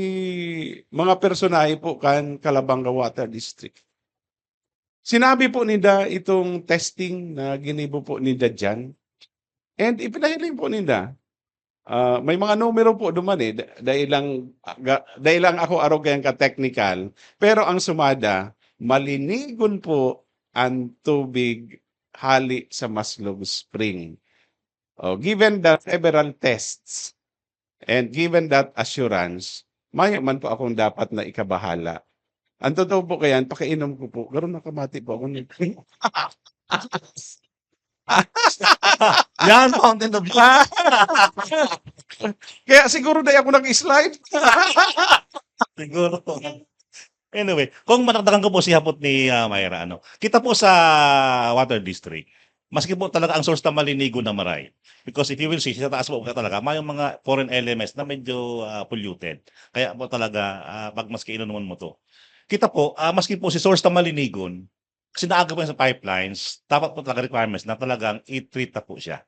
mga personahe po kan Calabanga Water District. Sinabi po ninda itong testing na ginibo po ninda diyan. And ipinahiling po ninda, ah, may mga numero po duman eh. Da-, dai lang, ah, ga-, dai lang ako arog kayang ka-technical. Pero ang sumada, malinigon po ang tubig hali sa Maslog Spring. Oh, given the several tests and given that assurance, mayo man po akong dapat na ikabahala. Ang totoo po kaya, pakainom ko po. Garo nakamati po ako ni Yan, Fountain of Youth. Kaya siguro dai ako nag-slide. Siguro. Anyway, kung madagdagan ko po si hapot ni, ah, Myra, ano, kita po sa Water District, maski po talaga ang source ta malinigon na maray. Because if you will see, sa taas po talaga, may mga foreign elements na medyo, ah, polluted. Kaya po talaga, ah, pag maski inunuman mo to. Kita po, ah, maski po si source ta malinigon, kasi naaga po yan sa pipelines, dapat po talaga requirements na talagang i-treat na po siya.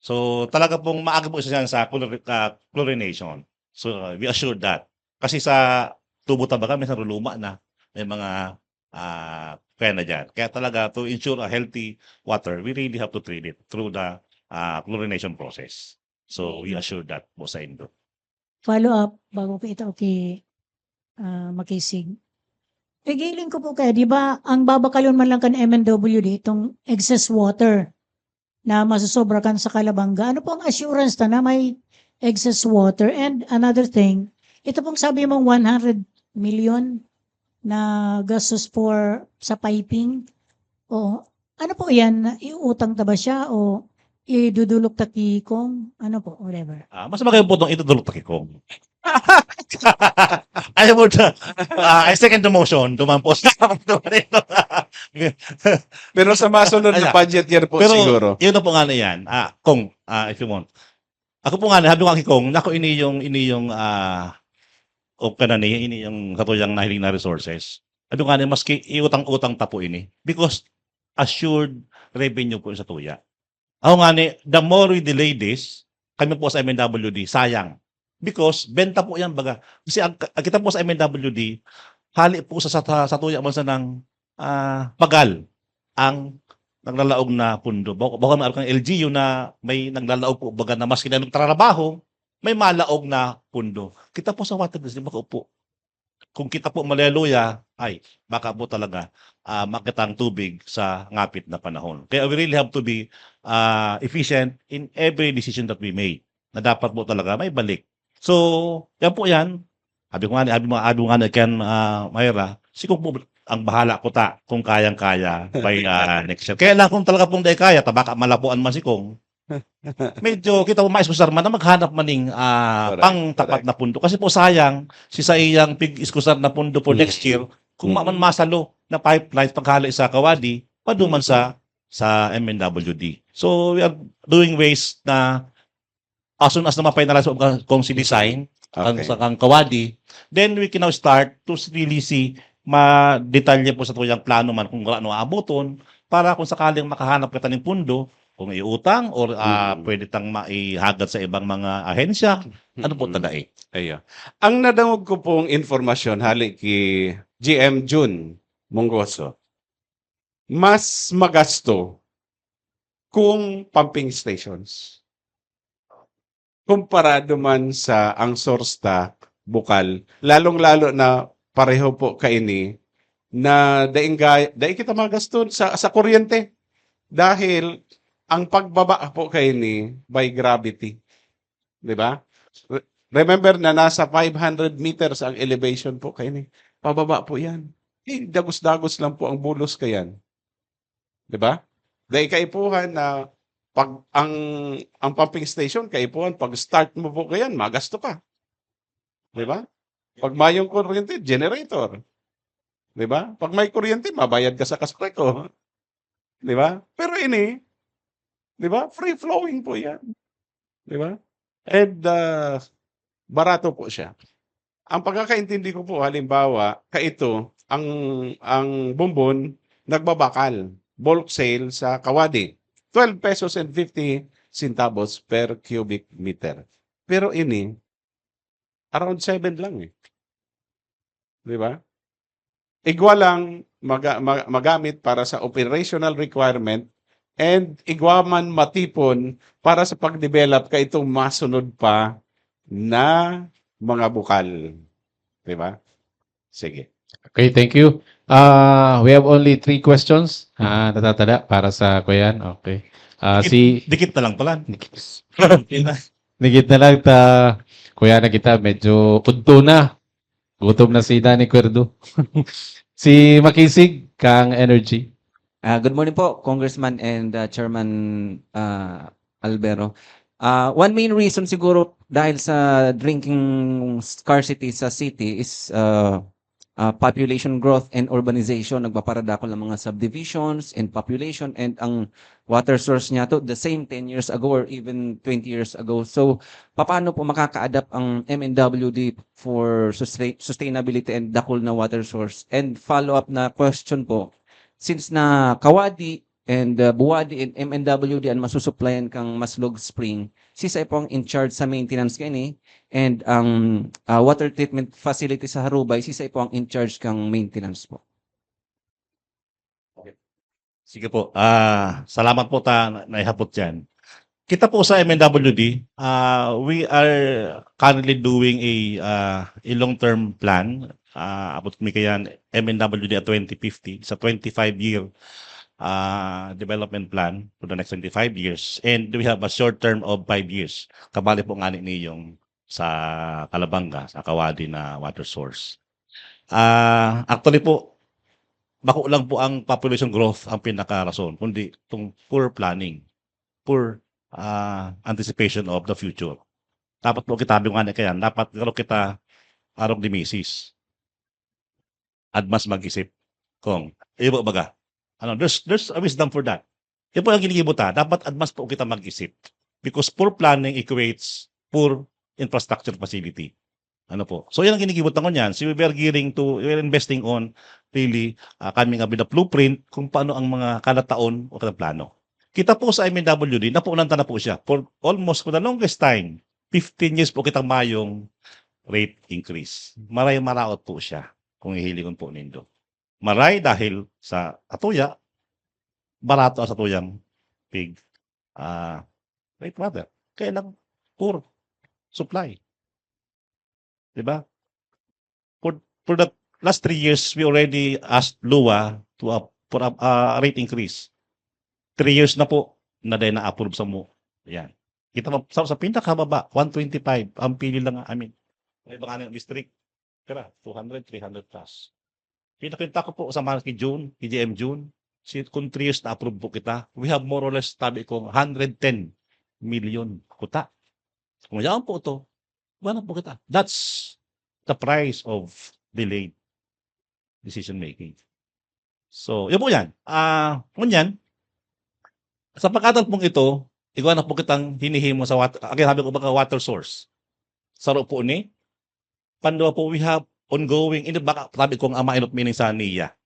So, talaga pong maaga po siya sa chlor-, ah, chlorination. So, we assured that. Kasi sa tubo ta baga, minsan luluma na. May mga ah, kaya na diyan. Kaya talaga, to ensure a healthy water, we really have to treat it through the, ah, chlorination process. So, we assure that po sa indo. Follow up, bago kita okay, ah, makisig. Igiling ko po kaya, di ba, ang babakalon man lang kan M N W D, itong excess water na masusobra kan sa Calabanga. Ano po ang assurance ta na may excess water? And another thing, ito pong sabi mong one hundred million na gastos for sa piping. O, ano po yan? Iuutang ta ba siya o idudulok ta ki Kong? Ano po? Whatever. Ah, mas maganda po itong itudulok ta ki Kong. I would, ah, I second the motion. Duman po sa Pero sa masunod na Ala. Budget year po Pero siguro. Yun na po nga na yan. Ah, Kong, ah, if you want. Ako po nga, sabi ko nga ki Kong, nako ini yung, ini yung, ah, o kanani, ini yung katuyang nahiling na resources. Sabi ko nga na, maski iutang-utang ta po ini. Because assured revenue po sa tuya. Ako nga ni, the more we delay this, kami po sa M N W D, sayang. Because benta po yan, baga. Kasi ang, ang kita po sa M N W D, hali po sa, sa, sa tuya man sa nang ah, pagal ang naglalaog na pundo. Bako, bako may arkan L G U na may naglalaog po, baga na maski na nagtratrabaho, may malaog na pundo. Kita po sa water district, bako po. Kung kita po maleluya, ay, baka po talaga ah, makita ang tubig sa ngapit na panahon. Kaya we really have to be ah, efficient in every decision that we make na dapat po talaga may balik. So, yan po yan. Abi ko nga, abi mo, abi mo nga kan ah, Myra, si Kong po ang bahala ko ta kung kayang-kaya by ah, next year. Kaya lang kung talaga pong dai kaya, tabaka malapuan man si Kong. Medyo kita mo maiskusar man na maghanap maning ah, Correct, pang tapat correct. Na pundo. Kasi po sayang, si saiyang pig-iskusar na pundo po Mm. Next year, kung Mm. man masalo na pipeline paghali sa Kawadi, paduman sa sa M N W D. So we are doing ways na as soon as na ma-finalize po kung si design, ang Okay. sa kang Kawadi, then we can now start to really see ma-detalye po sa tuyang plano man kung ano aaboton para kung sakaling makahanap kita ng pundo, kung iutang or ah, Mm. pwede tang maihagad sa ibang mga ahensya, ano po Mm. tadai? Ayo. Ang nadangog ko pong informasyon hali ki G M Jun Mongoso, mas magasto kung pumping stations. Komparado man sa ang source ta bukal, lalong-lalo na pareho po kaini na daing ga- dai kita magasto sa sa kuryente dahil ang pagbaba po kaini by gravity. Di ba? Re- Remember na nasa five hundred meters ang elevation po kaini. Pababa po yan. Eh, dagos-dagos lang po ang bulos kayan. Di ba? Dahil kaipuhan na pag ang ang pumping station, kaipuhan, pag start mo po kayan, magasto ka. Di ba? Pag mayong kuryente, generator. Di ba? Pag may kuryente, mabayad ka sa Kaspreco. Di ba? Pero ini, di ba? Free flowing po yan. Di ba? And uh, barato po siya. Ang pagkakaintindi ko po, halimbawa, kaito, ang, ang bumbon, nagbabakal, bulk sale sa Kawadi. Twelve pesos and fifty centavos per cubic meter. Pero ini, around seven lang eh. Di ba? Igwa lang maga- ma- magamit para sa operational requirement and igwa man matipon para sa pag-develop kaitong masunod pa na mga bukal. Di ba? Sige. Okay, thank you. Ah, we have only three questions. Ah, natatada para sa kuyan. Okay. Ah, Dikit, si dikit na lang pala. Yun na. Nigit na lang ta kuya na kita, medyo udto na. Gutom na si Danny Cuerdo. Si Makisig kang Energy. Ah, good morning po, Congressman and ah, Chairman ah, Albero. Ah, one main reason siguro dahil sa drinking scarcity sa city is ah, ah, population growth and urbanization. Nagpaparadakol ng mga subdivisions and population, and ang water source niya to the same ten years ago or even twenty years ago. So, paano po makaka-adapt ang M N W D for sustain- sustainability and dakul na water source? And follow-up na question po, since na Kawadi and uh, Buwadi and M N W D ang masusuplayan kang Maslog Spring, sisay po ang in charge sa maintenance kaini, and ang uh, water treatment facility sa Harubay, sisay po ang in charge kang maintenance po? Sige po. Ah, salamat po ta naihapot diyan. Kita po sa M N W D, ah, we are currently doing a, ah, a long-term plan. Ah, abot mi kayan M N W D at twenty fifty, sa twenty-five year, ah, development plan for the next twenty-five years. And we have a short term of five years. Kabali po ngani niyong sa Calabanga, sa Kawadi na water source. Ah, actually po, bako lang po ang population growth ang pinakarason, kundi itong poor planning, poor, ah, anticipation of the future. Dapat po kita, ngani kayan, dapat garo kita arog ni misis. Admas mag-isip. Kung, iyo po baga. Ano, there's, there's a wisdom for that. Iyo po ang ginigibo ta. Dapat admas po kita mag-isip. Because poor planning equates poor infrastructure facility. Ano po? So, yan ang ginigibo ta ngunyan. So, we are gearing to, we are investing on really, ah, coming up with a blueprint kung paano ang mga kada taon o kada plano. Kita po sa M N W D, napunan ta na po siya. For almost, for the longest time, fifteen years po kitang mayong rate increase. Maray maraot po siya kung hihilingon po nindo. Maray dahil sa atuya, barato ang satuyang pig, ah, rate rather. Kaya lang, poor supply. Di ba? For, for the last three years, we already asked lua to a, for a, a rate increase. Three years na po, na dahil na-approve sa mo. Yan. Kita mo, sa, sa pinakababa, one twenty-five, ang pili lang, I mean, may iba nga ng district, pera, two hundred, three hundred plus. Pinakwenta ko po sa mga ki Jun, ki G M Jun, si, kung three years na-approve po kita, we have more or less, tabi ko, one hundred ten million kuta. Kung yaon po ito, wala po kita. That's the price of delayed decision making. So, yun po yan. Ah, ngunyan, sa pagkatan pong ito, igwa na po kitang hinihimo sa water, again, sabi ko, baka water source. Saro po ni, pandua po, we have ongoing, ini baka sabi kong ama inot meaning sa niya.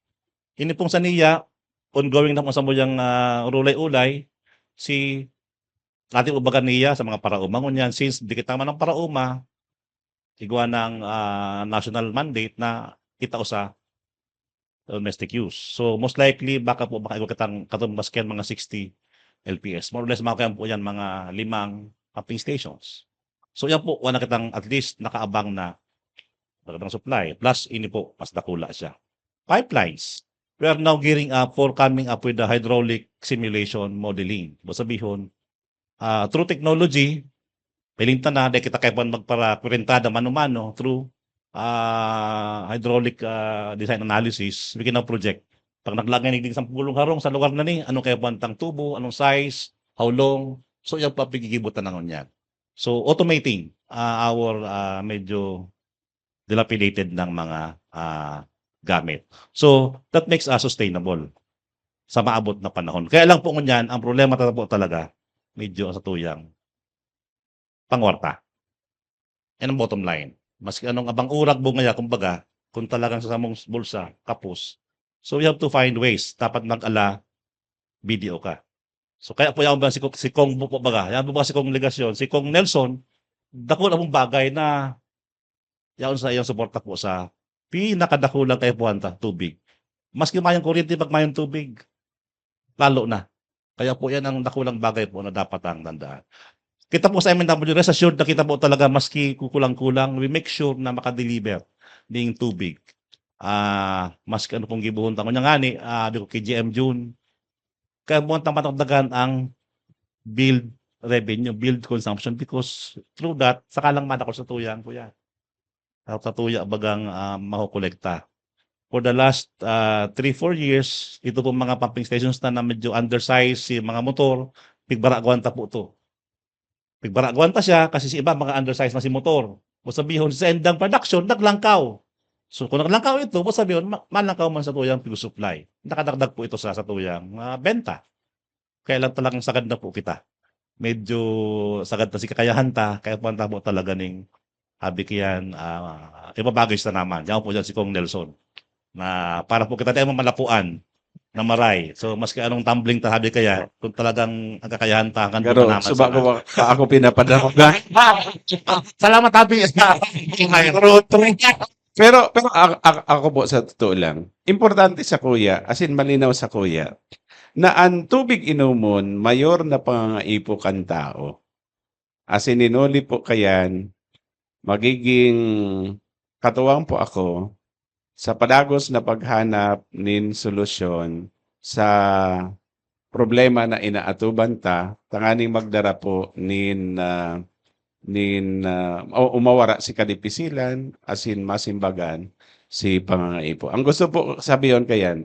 Ini pong sa niya, ongoing na po sa muyang, ah, ulay-ulay, si, dati po baga niya sa mga paraoma, ngunyan, since di kita man ang paraoma, igwa ng, ah, national mandate na kita usa domestic use. So, most likely, baka po, baka igwa kitang katumbas kayan mga sixty L P S. More or less, mga kayan po yan, mga limang pumping stations. So, yan po, wala kitang at least nakaabang na magandang supply. Plus, ini po, mas dakula siya. Pipelines. We are now gearing up for coming up with the hydraulic simulation modeling. Ibig sabihon, ah, through technology, piling ta na, di kita kaipuhan magpara-, kwarenta mano-mano through, ah, hydraulic, ah, design analysis, we can now project. Pag naglagay ni sampung harong sa lugar na ni, anong kaipuhan tang tubo, anong size, how long, so yan pa pigigibutan na ngunyan. So, automating, ah, our, ah, medyo dilapidated ng mga, ah, gamit. So, that makes us sustainable sa maabot na panahon. Kaya lang po ngunyan, ang problema ta po talaga, medyo sa tuyang pangwarta. Yan ang bottom line. Maski anong abang urag mo ngaya, kumbaga, kung talagang sa samong bulsa, kapos. So, we have to find ways. Dapat mag-ala, B D O ka. So, kaya po yan ba si, Ko- si Kong po, po baga, yan po ba si Kong Legasyon, si Kong Nelson, dako na pong bagay na yaon sa iyang suporta po sa pinakadakulang kaipuhan ta, tubig. Maski mayong kuryente, pag mayong tubig, lalo na. Kaya po yan ang dakulang bagay po na dapat ang tandaan. Kita po sa M N W, rest assured na kita po talaga, maski kukulang-kulang, we make sure na makadeliver ning tubig. Ah, maski ano pong gibuhon ta. Kunya ngani, ah, di ko kay G M June, kaya mo ang tamatagdagan ang billed revenue, billed consumption, because through that, saka lang madakol sa tuyang, kuya. Sa, sa tuya bagang, ah, makokolekta. For the last, ah, three, four years, ito pong mga pumping stations na, na medyo undersized, si mga motor, pigbaragwan ta po to. Pigbaragwan ta siya kasi si iba mga undersized na si motor. Ibig sabihon, sa endang production, naglangkaw. So, kung naglangkaw ito, ibig sabihon, ma-, malangkaw man sa tuyang pig-supply. Nakadagdag po ito sa, sa tuyang, ah, benta. Kaya lang talagang sagad na po kita. Medyo sagad na si kakayahan ta, kaya po ang tabo talaga ning habi kiyan, ah, ibabagay sa naman. Yan po dyan si Kong Nelson. Na para po kita tayo mamalapuan na maray. So, maski anong tumbling ta, habi kaya, kung talagang ang kakayahan ta, hanggang Pero, doon naman suba sana. Ko, pa ako pinapadako. Salamat, habi. Road trip. Pero, pero a-, a-, ako po, sa totoo lang, importante sa kuya, as in, malinaw sa kuya, na ang tubig inomon, mayor na pangangaipo kan tao. As in, inuli po kayan, magiging katuwang po ako sa padagos na paghanap nin solusyon sa problema na inaatuban ta, tanganing magdara po nin, ah, nin, ah, o, o mawara si kadipisilan, as in masimbagan si pangangaipo. Ang gusto po sabihon kayan,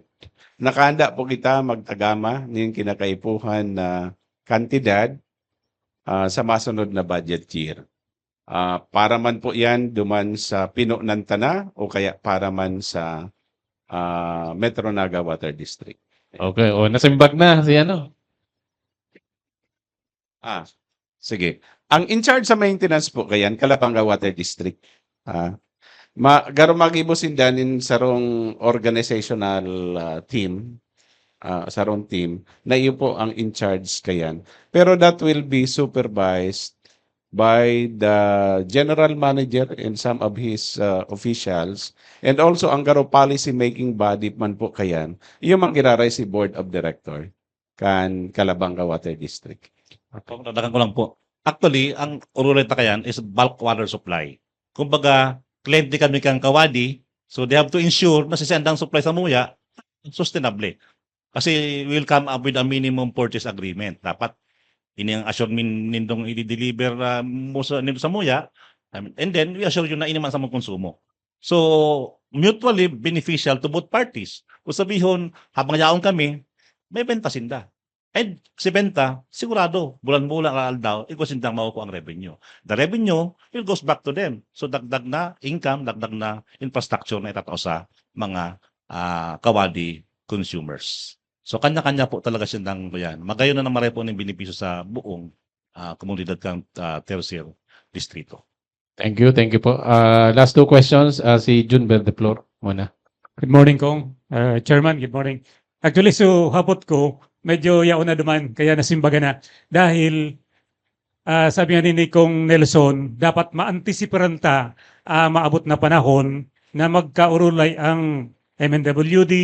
nakahanda po kita magtagama nin kinakaipuhan na kantidad, ah, sa masunod na budget year. Ah, para man po yan duman sa pinonan ta na o kaya para man sa, ah, Metro Naga Water District. Okay, o, nasimbag na si ano. Ah, sige. Ang in charge sa maintenance po kayan, Calabanga Water District. Ah, ma-, garo magibo sinda nin sarong organizational, ah, team, ah, sarong team na iyo po ang in charge kayan. Pero that will be supervised by the general manager and some of his, ah, officials, and also ang garo policy making body man po kayan, iyo man giraray si board of director kan Calabanga Water District. Kung dagdagan ko lang po. Actually, ang Orolay ta kayan is bulk water supply. Kumbaga, kliyente kami kan Kawadi, so they have to ensure na si sendang supply sa Muya, sustainable. Kasi we'll come up with a minimum purchase agreement. Dapat ini ang assure min-, nindong i-deliver, ah, mo sa, nindo sa Muya, I mean, and then we assure you na ini man sa mong konsumo. So, mutually beneficial to both parties. Kung sabihon, habang yaon kami, may benta sinda. And si benta, sigurado, bulan-bulan, aldaw, igwa sindang makukuha ang revenue. The revenue, it goes back to them. So, dagdag na income, dagdag na infrastructure na itatao sa mga, ah, Kawadi consumers. So, kanya-kanya po talaga sindang yan. Magayon na naman po ng benepisyo sa buong, ah, komunidad kan, ah, Tercer Distrito. Thank you, thank you po. Ah, last two questions, ah, si Jun Verdeflor muna. Good morning, Kong. Ah, Chairman, good morning. Actually, so, hapot ko, medyo yaon na duman, kaya nasimbaga na. Dahil, ah, sabi nga ni Kong Nelson, dapat maantisiparan ta, ah, maabot na panahon na magkaorolay ang M N W D,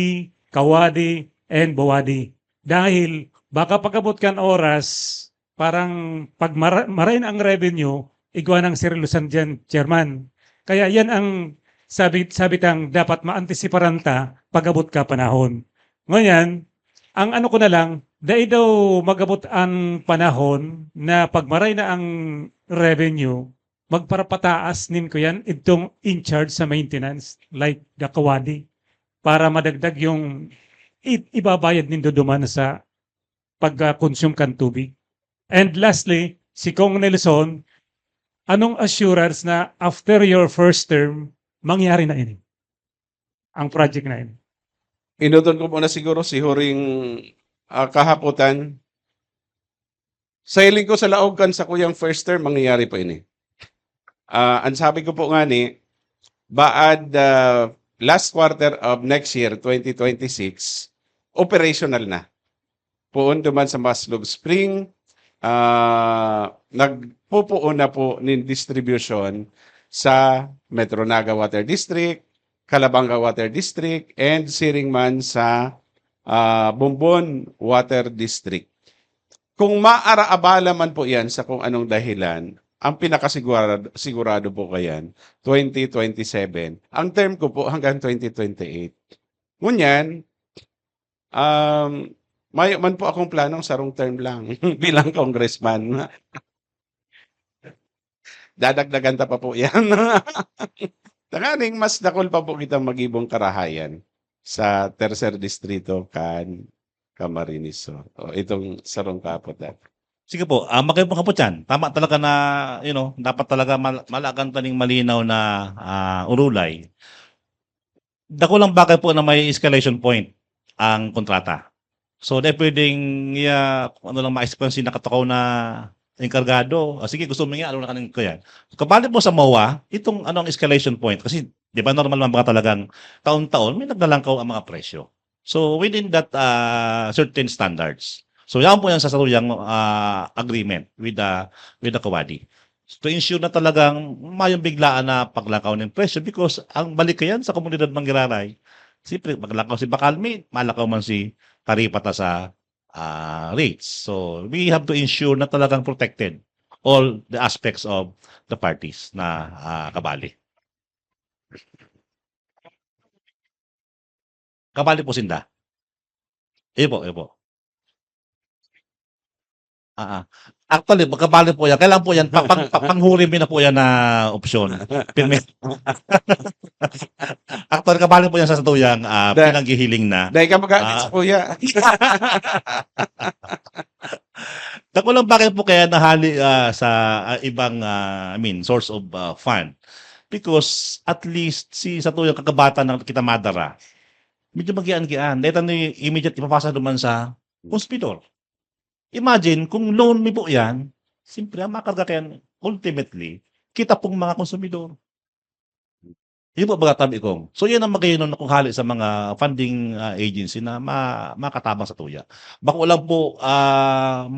Kawadi, and Bawadi. Dahil baka pag-abot kan oras, parang pag mara-, maray na ang revenue, igwa nang seryosohan diyan, Chairman. Kaya yan ang sabi, sabi tang dapat maantisiparan ta pag-abot ka panahon. Ngunyan, ang ano ko na lang, dai daw mag-abot ang panahon na pag maray na ang revenue, magparapataas nin ko yan, itong in charge sa maintenance, like the Kawadi, para madagdag yung i-, ibabayad nindo duman sa pag-consume kan tubig. And lastly, si Kong Nelson, anong assurance na after your first term, mangyari na ini? Ang project na ini. Inuton ko muna siguro si Huring, ah, kahapotan. Sa hiling ko sa laog kan sakuyang first term, mangyayari pa ini. Ah, ang sabi ko po nga ni, baad, ah, last quarter of next year, twenty twenty-six, operational na. Poon duman sa Maslog Spring, ah, nagpupuon na po nin distribution sa Metro Naga Water District, Calabanga Water District, and siring man sa, ah, Bombon Water District. Kung maaraabala man po yan sa kung anong dahilan, ang pinakasigurado, sigurado po kayan, twenty twenty-seven. Ang term ko po hanggang twenty twenty-eight. Ngunyan, um, mayo man po akong planong sarong term lang bilang congressman. Dadagdagan ta pa po yan. Tanganing mas dakul pa po kitang magibong karahayan sa Tercer Distrito kan Camarines Sur. O, itong sarong kapot na. Sige po, ah, magkayo po kapot yan. Tama talaga na, you know, dapat talaga mal-, malagan ta ning malinaw na, ah, urulay. Dakul lang bagay po na may escalation point ang kontrata. So, di pwedeng, ah, kung ano lang ma-explain si nakatukaw na enkargado. Ah, sige, gusto mo nga, ano na kanin ko yan. Kabali po sa MOA, itong ano ang escalation point. Kasi, di ba, normal man ba talagang taon-taon, may naglalangkaw ang mga presyo. So, within that, ah, certain standards. So, yan po yan sa saruyang, ah, agreement with the, with the Kawadi. to ensure na talagang mayong biglaan na paglakaw nin presyo, because ang balik kayan sa komunidad manggiraray, siyempre, maglakaw si Bakalmi, malakaw man si Karipa ta sa, ah, rates. So, we have to ensure na talagang protected all the aspects of the parties na, ah, kabali. Kabali po sinda. Iyo po, iyo po. Ah, ah. Actually, magkabali po yan. Kailangan po yan, pa, pang, pa, panghuri mi na po yan na opsyon. Pirmi. Actually, kabali po yan sa satuyang, ah, Dahil pinanghihiling na. Dahil ka mag-aagit Ah. sa kuya. Dakulang bagay po kaya nahali, ah, sa, ah, ibang, ah, I mean, source of, ah, fund. Because at least si satuyang kakabatan na kita madara, medyo magian-gian. Dahil ano yung immediate ipapasa duman sa konsumidor. Imagine, kung loan mi po yan, siyempre, ang makarga kayan, ultimately, kita pong mga konsumidor. Yun po, baga tabi kong. So, yan ang magayon na kung hali sa mga funding, ah, agency na ma-, makatabang sa tuya. Bako lang po, ah,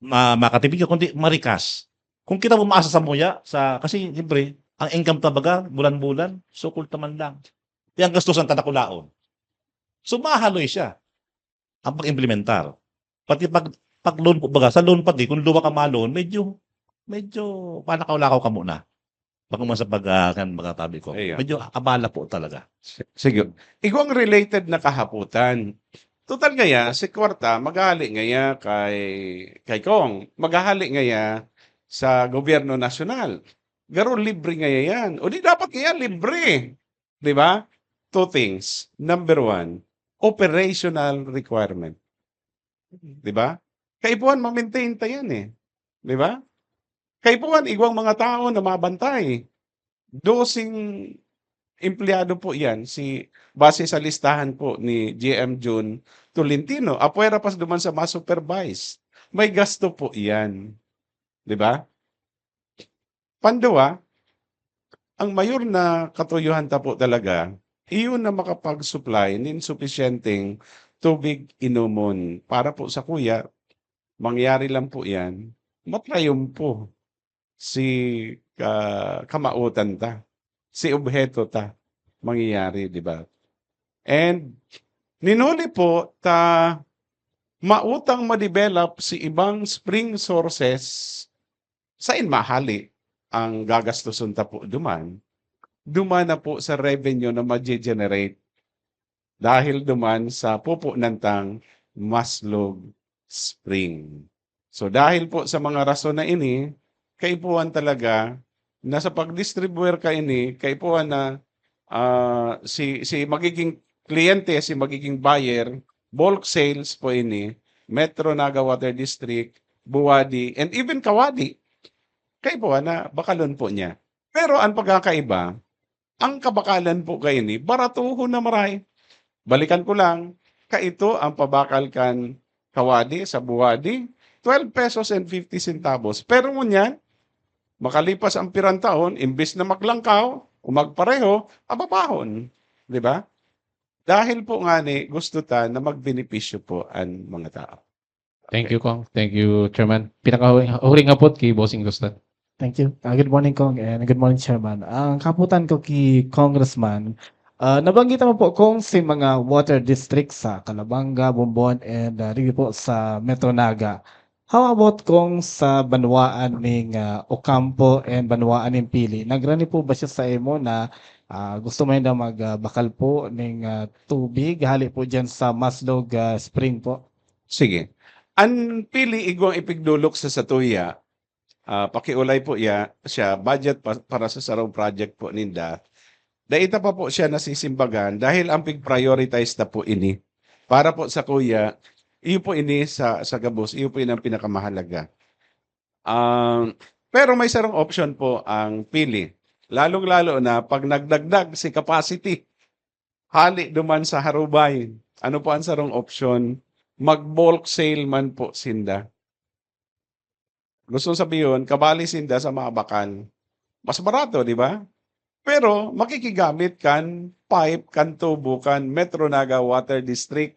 ma-, makatipid ka, kundi marikas. Kung kita mo maasa sa muya, sa, kasi, siyempre, ang income ta baga, bulan-bulan, sukol ta man lang. Di ang gastusan ta dakulaon. So, mahaloy siya ang pag-implementar. Pati pag, pag loan po baga, sa loan pati, kung duwa ka ma-loan, medyo, medyo palakaw-lakaw ka muna. Bako man sa pag, ah, kan, mga tabi ko. Ayun. Medyo abala po talaga. Si-, sige. Igwang related na kahaputan. Total ngaya, si kwarta, maghahali ngaya kay, kay Kong. Maghahali ngaya sa gobyerno nasyonal. Garo libre ngaya yan. O di dapat ngaya libre. Di ba? Two things. Number one, operational requirement. Di ba? Kaipuhan, ma-maintain ta yan eh. Di ba? Kaipuhan, igwang mga tao na mabantay. Dosing empleyado po yan, si, base sa listahan po ni G M Jun Tolentino. Apwera pa duman sa ma-supervise. May gasto po yan. Di ba? Panduwa, ang mayor na katuyuhan ta po talaga, iyon na makapag-supply nin supisyenteng tubig inomon. Para po sa kuya, mangyari lang po yan, matrayumpo si, ah, kamautan ta, si obheto ta, mangyayari, di ba? And nin huli po ta mautang ma-develop si ibang spring sources, sain mahali ang gagastoson ta po duman? Duman na po sa revenue na ma-generate dahil duman sa pupunan tang Maslog Spring. So, dahil po sa mga rason na ini, kaipuhan talaga na sa pag-distribuer ka ini, kaipuhan na, ah, si, si magiging kliyente, si magiging buyer, bulk sales po ini, Metro Naga Water District, Buwadi, and even Kawadi. Kaipuhan na bakalon po niya. Pero ang pagkakaiba, ang kabakalan po kaini, baratohon na maray. Balikan ko lang, kaito ang pabakal kan Kawadi sa Buwadi, twelve pesos and fifty centavos. Pero ngunyan, makalipas ang pirang taon, imbis na maglangkaw o magpareho, ababahon. Di ba? Dahil po ngani, gusto ta na magbenepisyo po ang mga tao. Thank Okay. you, Kong. Thank you, Chairman. Pinakahuling, huling hapot ki Bossing Gustan. Thank you. Ah, good morning, Kong, and good morning, Chairman. Ang kahapotan ko ki Congressman, ah, nabanggit mo po, Kong, si mga water district sa Calabanga, Bombon, and, ah, dito po sa Metro Naga. How about, Kong, sa banwaan ning, ah, Ocampo and banwaan ning Pili? Nagrani po ba siya sa imo na, ah, gusto mo daw mag, ah, bakal po ning, ah, tubig hali po diyan sa Maslog, ah, Spring po? Sige. An Pili igwang ipigdolok sa satuya, ah, pakiulay po iya, siya, budget pa, para sa sarong project po ninda. Dai ta pa po siya nasisimbagan dahil ang pig-prioritize na po ini. Para po sa kuya, iyo po ini sa, sa gabos, iyo po ini ang pinakamahalaga. Ah, pero may sarong option po ang Pili. Lalong-lalo na pag nagdagdag si capacity, hali duman sa Harubay. Ano po ang sarong option? Mag-bulk sale man po sinda. Gusto sabihon, kabali sinda sa mga bakal. Mas barato, di ba? Pero makikigamit kan pipe, kan tubo, kan Metro Naga Water District.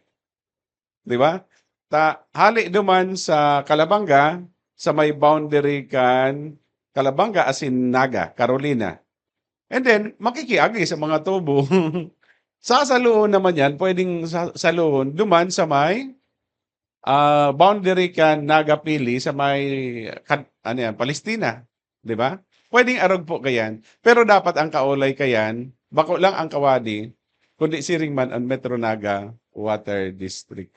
Di ba? Ta, hali duman sa Calabanga, sa may boundary kan Calabanga asin Naga, Carolina. And then, makikiagi sa mga tubo. Sasaloon naman yan, pwedeng sa-, saloon duman sa may, ah, boundary kan Naga Pili, sa may, kad-, ano yan, Palestina. Di ba? Pwedeng arog po kayan. Pero dapat ang kaolay kayan, bako lang ang Kawadi, kundi siring man ang Metro Naga Water District.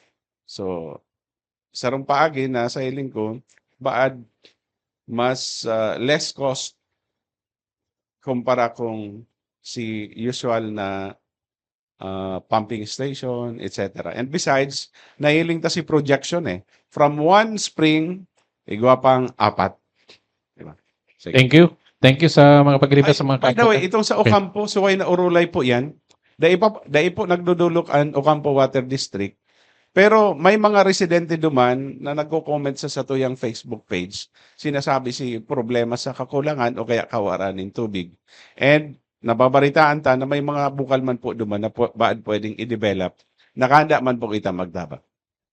So, sarong paagi na sa hiling ko, baad mas, ah, less cost kumpara kung si usual na, ah, pumping station, et cetera. And besides, nahiling ta si projection eh. From one spring, igwa pang apat. Di ba? Sige. Thank you. Thank you sa mga pagriba Ay, sa mga by the way, kanta. Itong sa Okay. Ocampo, suway na urulay po yan. Dai pa, dai po nagdudulok ang Ocampo Water District. Pero may mga residente duman na nagko-comment sa satuyang Facebook page. Sinasabi si problema sa kakulangan o kaya kawaran ng tubig. And nababaritaan ta na may mga bukal man po duman na pu-, baad pwedeng i-develop. Nakahanda man po kita magtabang.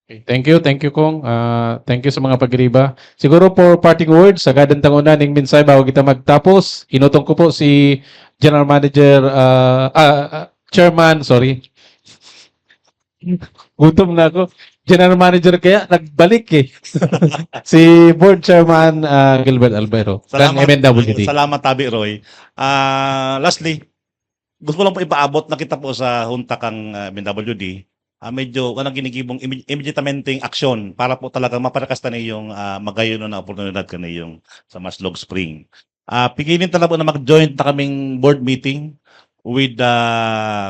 Okay. Thank you, thank you, Kong. Ah, thank you sa mga pagriba. Siguro for parting words, sagad ang tanguna ning mensahe bago kita magtapos, inutong ko po si General Manager, ah, ah, ah, Chairman, sorry. Gutom na ako. General Manager kaya nagbalik eh. Si Board Chairman, ah, Gilbert Albero, kan Salamat, M N W D. Salamat, Tabi Roy. Ah, lastly, gusto ko lang po ipaabot na kita po sa hunta kang, ah, M N W D. Ah, medyo, walang ginigibong imi-, immediatamenteng aksyon para po talaga maparakas na yung, ah, magayon na oportunidad kaniyong sa Maslog Spring. Ah, pigilin talaga na mag-joint na kaming board meeting with the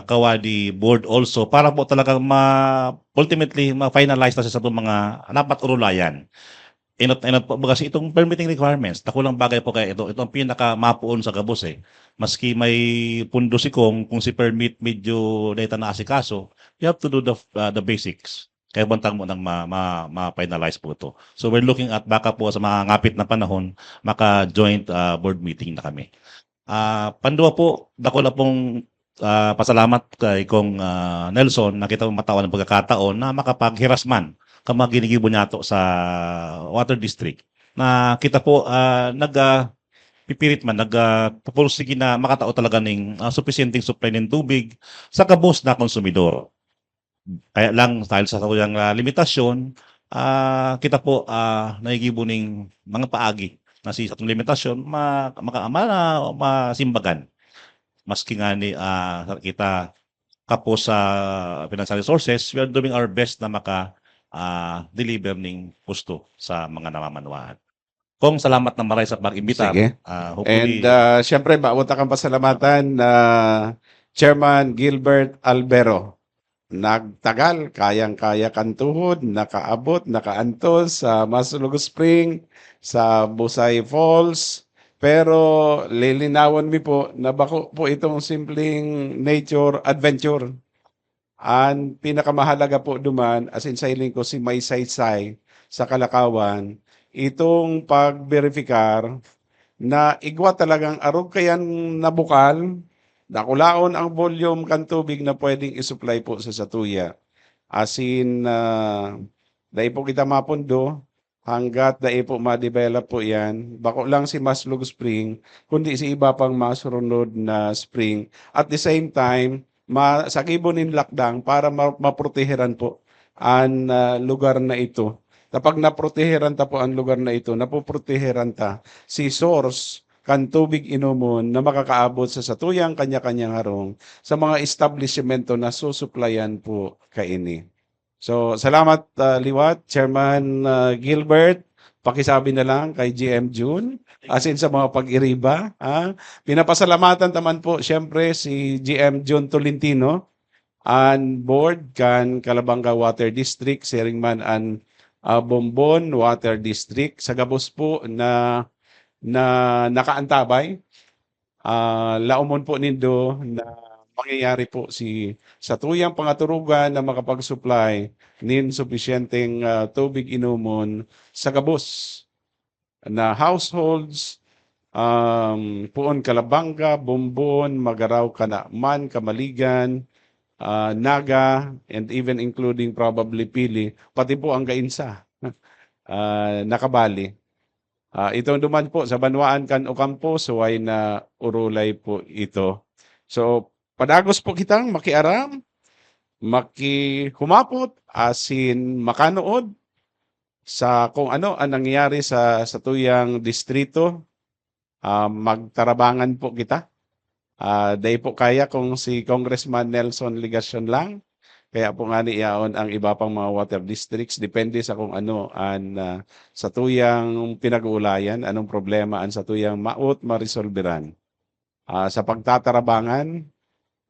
Kawadi board also para po talaga ma-, ultimately, ma-finalize na sa mga dapat urulayan. Inot-inot po, baga si itong permitting requirements, dakulang bagay po kaya ito. Ito ang pinakamapuon sa gabos eh. Maski may pundo si Kong, kung si permit medyo dahil na asikaso, you have to do the, uh, the basics. Kaya bantang mo nang ma, ma, ma-finalize po ito. So we're looking at baka po sa mga ngapit na panahon, maka-joint, uh, board meeting na kami. Ah, pandua po, dako na pong, ah, pasalamat kay Kong, ah, Nelson na kita matawan ng pagkakataon na makapaghiras man kan mga ginigibo niyato sa Water District. Na kita po, ah, nag, ah, pipirit man, nag, ah, pupursige na makatao talaga ning, ah, supisyenteng supply nin tubig sa gabos na konsumidor. Kaya lang, dahil sa satuyang, ah, limitasyon, ah, kita po, ah, nagigibo ning mga paagi na si satong limitasyon ma-, maka-, ma-, masimbagan. Maski nga ni, ah, kita kapos sa financial resources, we are doing our best na maka, ah, deliver ning husto sa mga namamanwaan. Kong, salamat na maray sa pag-imbita. Sige. Ah, hopefully, And, ah, syempre, bawat akong pasalamatan na Chairman Gilbert Albero. Nagtagal, kayang-kaya kan tuhod, nakaabot, nakaantos sa Maslog Spring, sa Busay Falls. Pero lilinawon mi po na bako po itong simpleng nature adventure. An pinakamahalaga po duman, as in sa hiling ko, si may saysay sa kalakawan, itong pagberipikar na igwa talagang arog kayan na bukal, dakulaon ang volume kan tubig na pwedeng i-supply po sa satuya. As in, ah, dai po kita mapundo hanggat dai po ma-develop po yan. Bako lang si Maslog Spring, kundi si iba pang masurunod na spring. At the same time, ma-, sa gibo nin lakdang para ma-, maproteheran po an, ah, lugar na ito. Kapag naproteheran ta po ang lugar na ito, napoproteheran ta si source kan tubig inomon na makakaabot sa satuyang kanya-kanyang harong sa mga establisimento na susuplayan po kaini. So, salamat, ah, liwat, Chairman, ah, Gilbert. Pakisabi na lang kay G M Jun, as in sa mga pag-iriba, ha? Pinapasalamatan ta man po, siyempre, si G M Jun Tolentino, an board kan Calabanga Water District, siring man an, ah, Bombon Water District. Sa gabos po na, na nakaantabay, ah, laomon po nindo na mangyayari po si satuyang pangaturugan na makapag-supply nin supisyenteng, ah, tubig inomon sa gabos na households, um, poon Calabanga, Bombon, Magarao, Canaman, Camaligan, ah, Naga, and even including probably Pili, pati po ang Gainsa, ah, nakabali. Ah, itong duman po sa banwaan kan Ocampo, suway na urulay po ito. So, padagos po kitang makiaram, makihumapot, asin makanood sa kung ano ang nangyayari sa satuyang distrito. Ah, magtarabangan po kita. Ah, dai po kaya kung si Congressman Nelson Legacion lang. Kaya po ngani yaon ang iba pang mga water districts, depende sa kung ano an, ah, satuyang pinag-uulayan, anong problema an satuyang maot maresolberan. Ah, sa pagtatarabangan,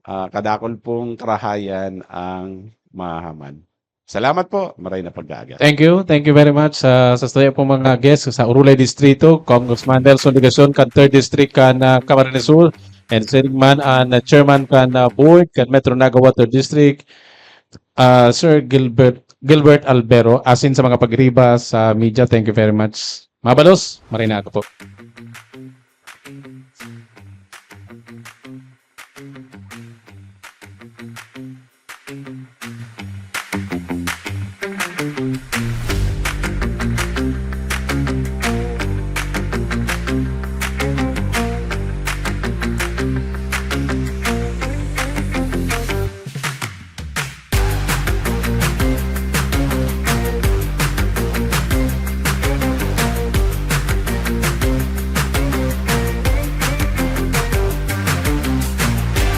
ah, kadakul pong karahayan ang mahaman. Salamat po, maray na pag-aaga. Thank you. Thank you very much sa sa sayo pong mga guests sa Urulay Distrito, Congressman Nelson Legacion kan third District kan ah, Camarines Sur, and siring man an ah, chairman kan ah, board kan Metro Naga Water District, ah, Sir Gilbert Gilbert Albero, asin sa mga pagriba sa media. Thank you very much. Mabalos, maray na ako po.